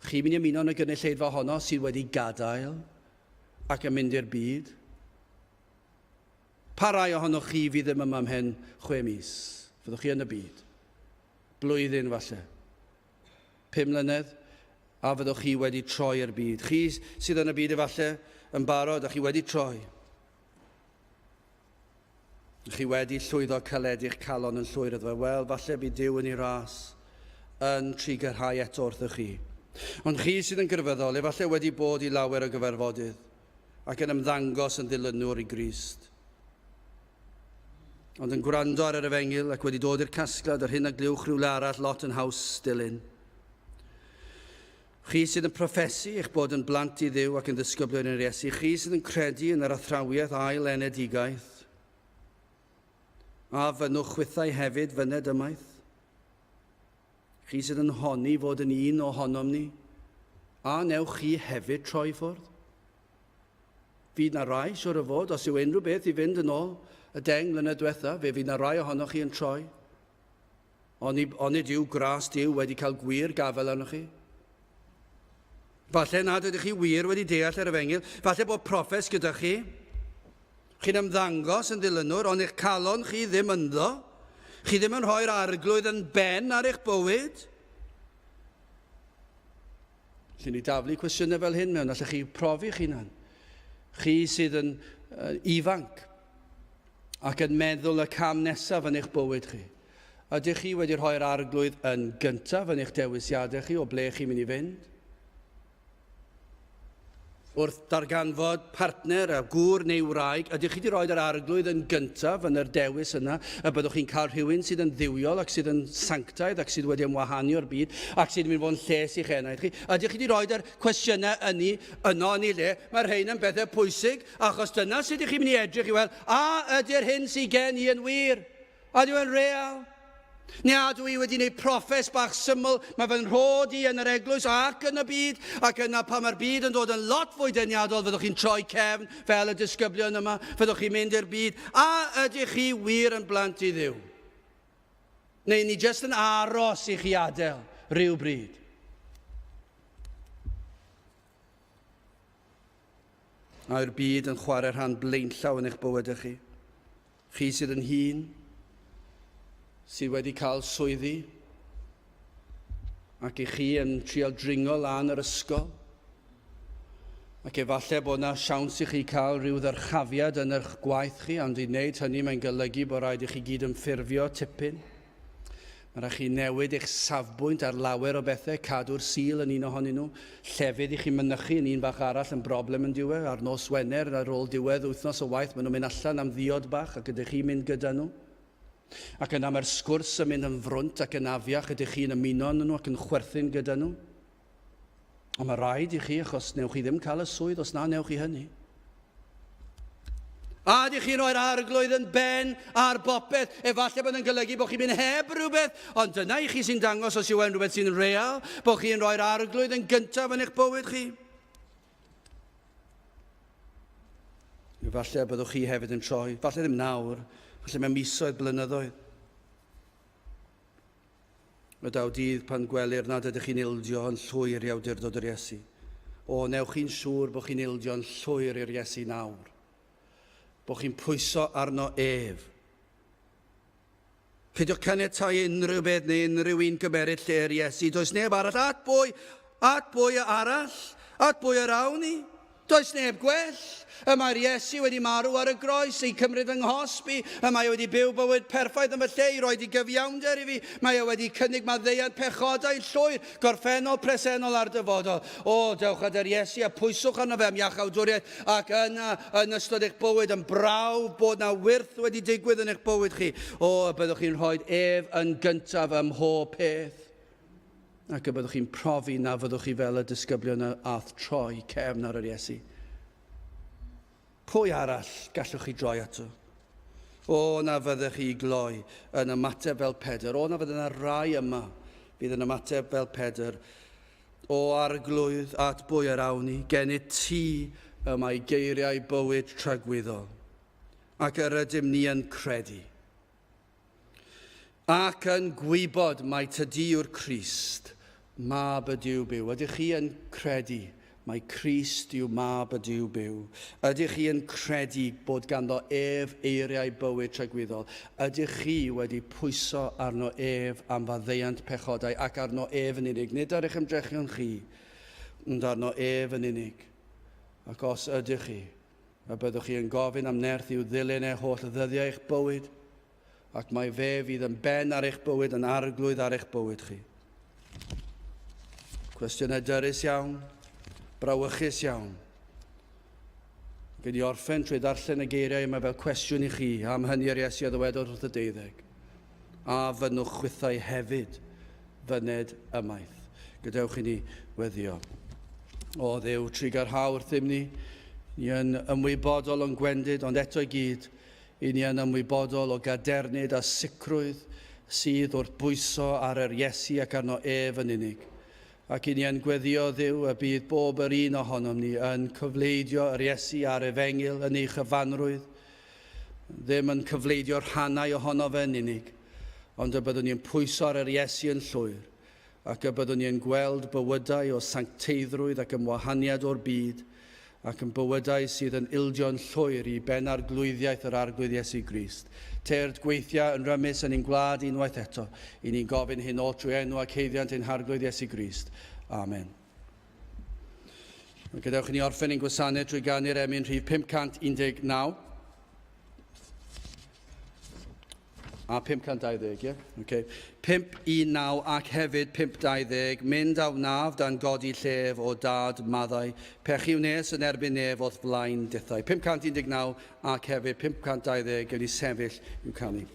Chi'n mynd i ymuno yn y gynulleidfa honno sydd wedi gadael ac yn mynd i'r byd? Pa rai ohonoch chi fydd ddim yma ymhen chwe mis? Fyddwch chi yn y byd? Blwyddyn falle? 5 mlynedd? A fyddwch chi wedi troi i'r byd? Chi sydd yn y byd efallai yn barod a chi wedi troi. Chi wedi llwyddo caledu'ch calon yn llwyr iddo fe. Wel, falle bydd Duw yn ei ras yn trugarhau eto wrthych chi. Ond chi sydd yn grefyddol, efallai wedi bod i lawer o gyfarfodydd ac yn ymddangos yn ddilynwr i Grist. Ond yn gwrando ar yr efengyl ac wedi dod i'r casgliad yr hyn a glywch rhywle arall lot yn haws dilyn. Chi sydd yn proffesu eich bod yn blant i Dduw ac yn ddisgyblion i'r Iesu, chi sydd yn credu yn yr athrawiaeth ail enedigaeth, a fynnwch chwithau hefyd fyned ymaith? Chi sydd yn honni fod yn un ohonom ni, a newch chi hefyd troi ffwrdd? Fydd na rai, siwr o fod, os yw unrhyw beth i fynd yn ôl y 10 mlynedd diwetha, fe fydd na rai ohonoch chi yn troi. Oni, onid yw gras Duw wedi cael gwir gafael arnoch chi? Falle nad ydych chi wir wedi deall yr efengyl. Falle bod proffes gyda chi. Chi'n ymddangos yn ddilynwr, ond eich calon chi ddim ynddo. Chi ddim yn rhoi'r arglwydd yn ben ar eich bywyd. Lle ni daflu cwestiynau fel hyn mewn, allech chi profi eich hunan. Chi sydd yn ifanc ac yn meddwl y cam nesaf yn eich bywyd chi. Ydych chi wedi rhoi'r arglwydd yn gyntaf yn eich dewisiadau chi o ble chi'n mynd i fynd? Wrth darganfod partner a gŵr neu wraig, ydych chi wedi rhoi yr arglwydd yn gyntaf yn yr dewis yna, y byddwch chi'n cael rhywun sydd yn dduwiol ac sydd yn sanctaidd ac sydd wedi ymwahanu o'r byd ac sydd yn mynd i fod yn lles i'ch enaid chi? Ydych chi wedi rhoi yr cwestiynau ynni yno yn ei le? Mae'r rhain yn bethau pwysig, achos dyna sut ydych chi'n mynd i edrych i weld, a ydy'r hyn sydd gen i yn wir? A yw e'n real? Neu a dw i wedi gwneud proffes bach syml, mae fy nhrod i yn yr eglwys ac yn y byd, ac yna pan mae'r byd yn dod yn lot fwy deniadol, fyddwch chi'n troi cefn fel y disgyblion yma, fyddwch chi'n mynd i'r byd. A ydych chi wir yn blant i Dduw? Neu ni jyst yn aros i chi adael rhyw bryd? A yw'r byd yn chwarae rhan blaenllaw yn eich bywydau chi? Chi sydd yn hŷn, sydd wedi cael swyddi, ac i chi yn trial dringo lan yr ysgol, ac efallai bod yna siawns i chi cael rhyw ddyrchafiad yn eich gwaith chi, ond i wneud hynny mae'n golygu bod rhaid i chi gyd ymffurfio tipyn. Mae rhaid chi newid eich safbwynt ar lawer o bethau, cadw'r Sul yn un ohonyn nhw, llefydd i chi mynychu yn un fach arall yn broblem yn diwedd, ar nos Wener ar ôl diwedd wythnos o waith maen nhw'n mynd allan am ddiod bach ac ydych chi'n mynd gyda nhw. Ac yna mae'r sgwrs yn mynd yn frwnt ac yn afiach, ydych chi'n ymuno yn nhw ac yn chwerthin gyda nhw. Ond mae rhaid i chi, achos newch chi ddim cael y swydd os na newch chi hynny. A ydych chi'n rhoi'r arglwydd yn ben ar bopeth? Efallai bod yn golygu bod chi'n mynd heb rhywbeth, ond dyna i chi sy'n dangos os yw e'n rhywbeth sy'n real, bod chi'n rhoi'r arglwydd yn gyntaf yn eich bywyd chi. Efallai byddwch chi hefyd yn troi, falle ddim nawr, falle mewn misoedd, blynyddoedd. Y daw dydd pan gwelir nad ydych chi'n ildio yn llwyr i awdurdod yr Iesu. O, newch chi'n siŵr bod chi'n ildio'n llwyr i'r Iesu nawr. Bod chi'n pwyso arno ef. Peidiwch caniatáu unrhyw beth neu unrhyw un gymeryd lle yr Iesu. Does neb arall. At bwy? At bwy arall? At bwy yr awn ni? Does neb gwell. Y mae'r Iesu wedi marw ar y groes i cymryd fy nghosb i. Y mae e wedi byw bywyd perffaith yn fy lle i roed i gyfiawnder i fi. Mae e wedi cynnig maddeuant pechodau llwyr, gorffennol, presennol a'r dyfodol. O, dewch at yr Iesu a pwyswch arno fe am iachawdwriaeth ac yna yn ystod eich bywyd yn brawf bod na wyrth wedi digwydd yn eich bywyd chi. O, y byddwch chi'n rhoi ef yn gyntaf ym mhob peth. Ac y byddwch chi'n profi na fyddwch chi fel y disgyblion a ath troi cefn ar yr Iesu. Pwy arall gallwch chi droi ato? O, na fyddech chi i gloi yn ymateb fel Pedr. O, na fydde yna rai yma fydd yn ymateb fel Pedr. O, arglwydd, at bwy yr awn ni? Gennyt ti y mae geiriau bywyd tragwyddol. Ac yr ydym ni yn credu. Ac yn gwybod mai tydi yw'r Crist, Mab y Duw byw. Ydych chi yn credu mai Crist yw Mab y Duw byw? Ydych chi yn credu bod ganddo ef eiriau bywyd tragwyddol? Ydych chi wedi pwyso arno ef am faddeuant pechodau ac arno ef yn unig, nid ar eich ymdrechion chi, ond arno ef yn unig? Ac os ydych chi, Y byddwch chi yn gofyn am nerth i'w ddilyn e holl ddyddiau eich bywyd, ac mai fe fydd yn ben ar eich bywyd, yn arglwydd ar eich bywyd chi. Cwestiynau dyrys iawn, brawychus iawn. Gwn i orffen trwy ddarllen y geiriau yma fel cwestiwn i chi am hynny yr Iesu a ddywedodd wrth y deuddeg. A fynnwch chwithau hefyd fyned ymaith. Gadewch i ni weddio. O Dduw, trugarhau wrthym ni. Ni yn ymwybodol o'n gwendid, ond eto i gyd, i ni yn ymwybodol o gadernid a sicrwydd sydd wrth bwyso ar yr Iesu ac arno ef yn unig. Ac i ni yn gweddio, Dduw, y bydd bob yr un ohonom ni yn cyfleidio yr Iesu a'r Efengyl yn ei chyfanrwydd, ddim yn cyfleidio rhannau ohono fe yn unig, ond y byddwn ni'n pwyso ar yr Iesu yn llwyr, ac y byddwn ni yn gweld bywydau o sancteiddrwydd ac ymwahaniad o'r byd, ac yn bywydau sydd yn ildio'n llwyr i benarglwyddiaeth yr Arglwydd Iesu Grist. Tyrd gweithia yn rymus yn ein gwlad unwaith eto. I ni'n gofyn hyn oll trwy enw ac haeddiant ein Harglwydd Iesu Grist. Amen. Gadewch i ni orffen ein gwasanaeth drwy ganu'r emyn rhif 519. A 520, ie? Yeah? Okay. 519 ac hefyd 520, mynd a wnaf dan godi llef o dad maddau, pechu wnes yn erbyn nef o'th flaen dithau. 519 ac hefyd 520, gewn ni sefyll i'w canu.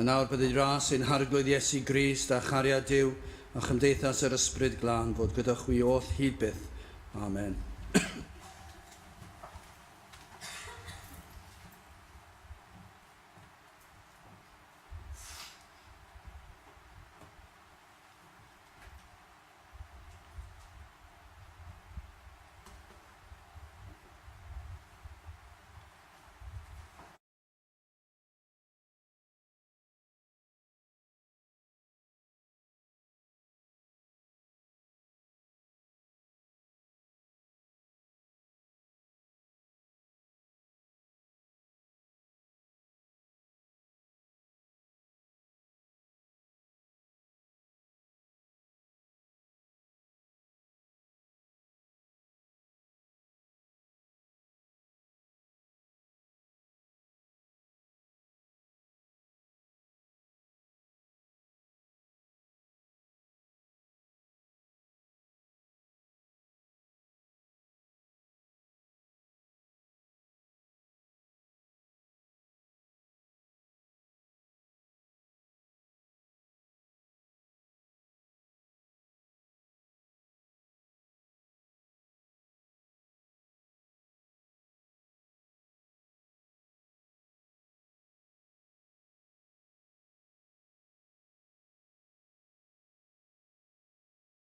A nawr byddai ras ein harglwydd Iesu Grist a chariad Duw a chymdeithas yr Ysbryd Glân fod gyda chwi oll hyd byth. Amen.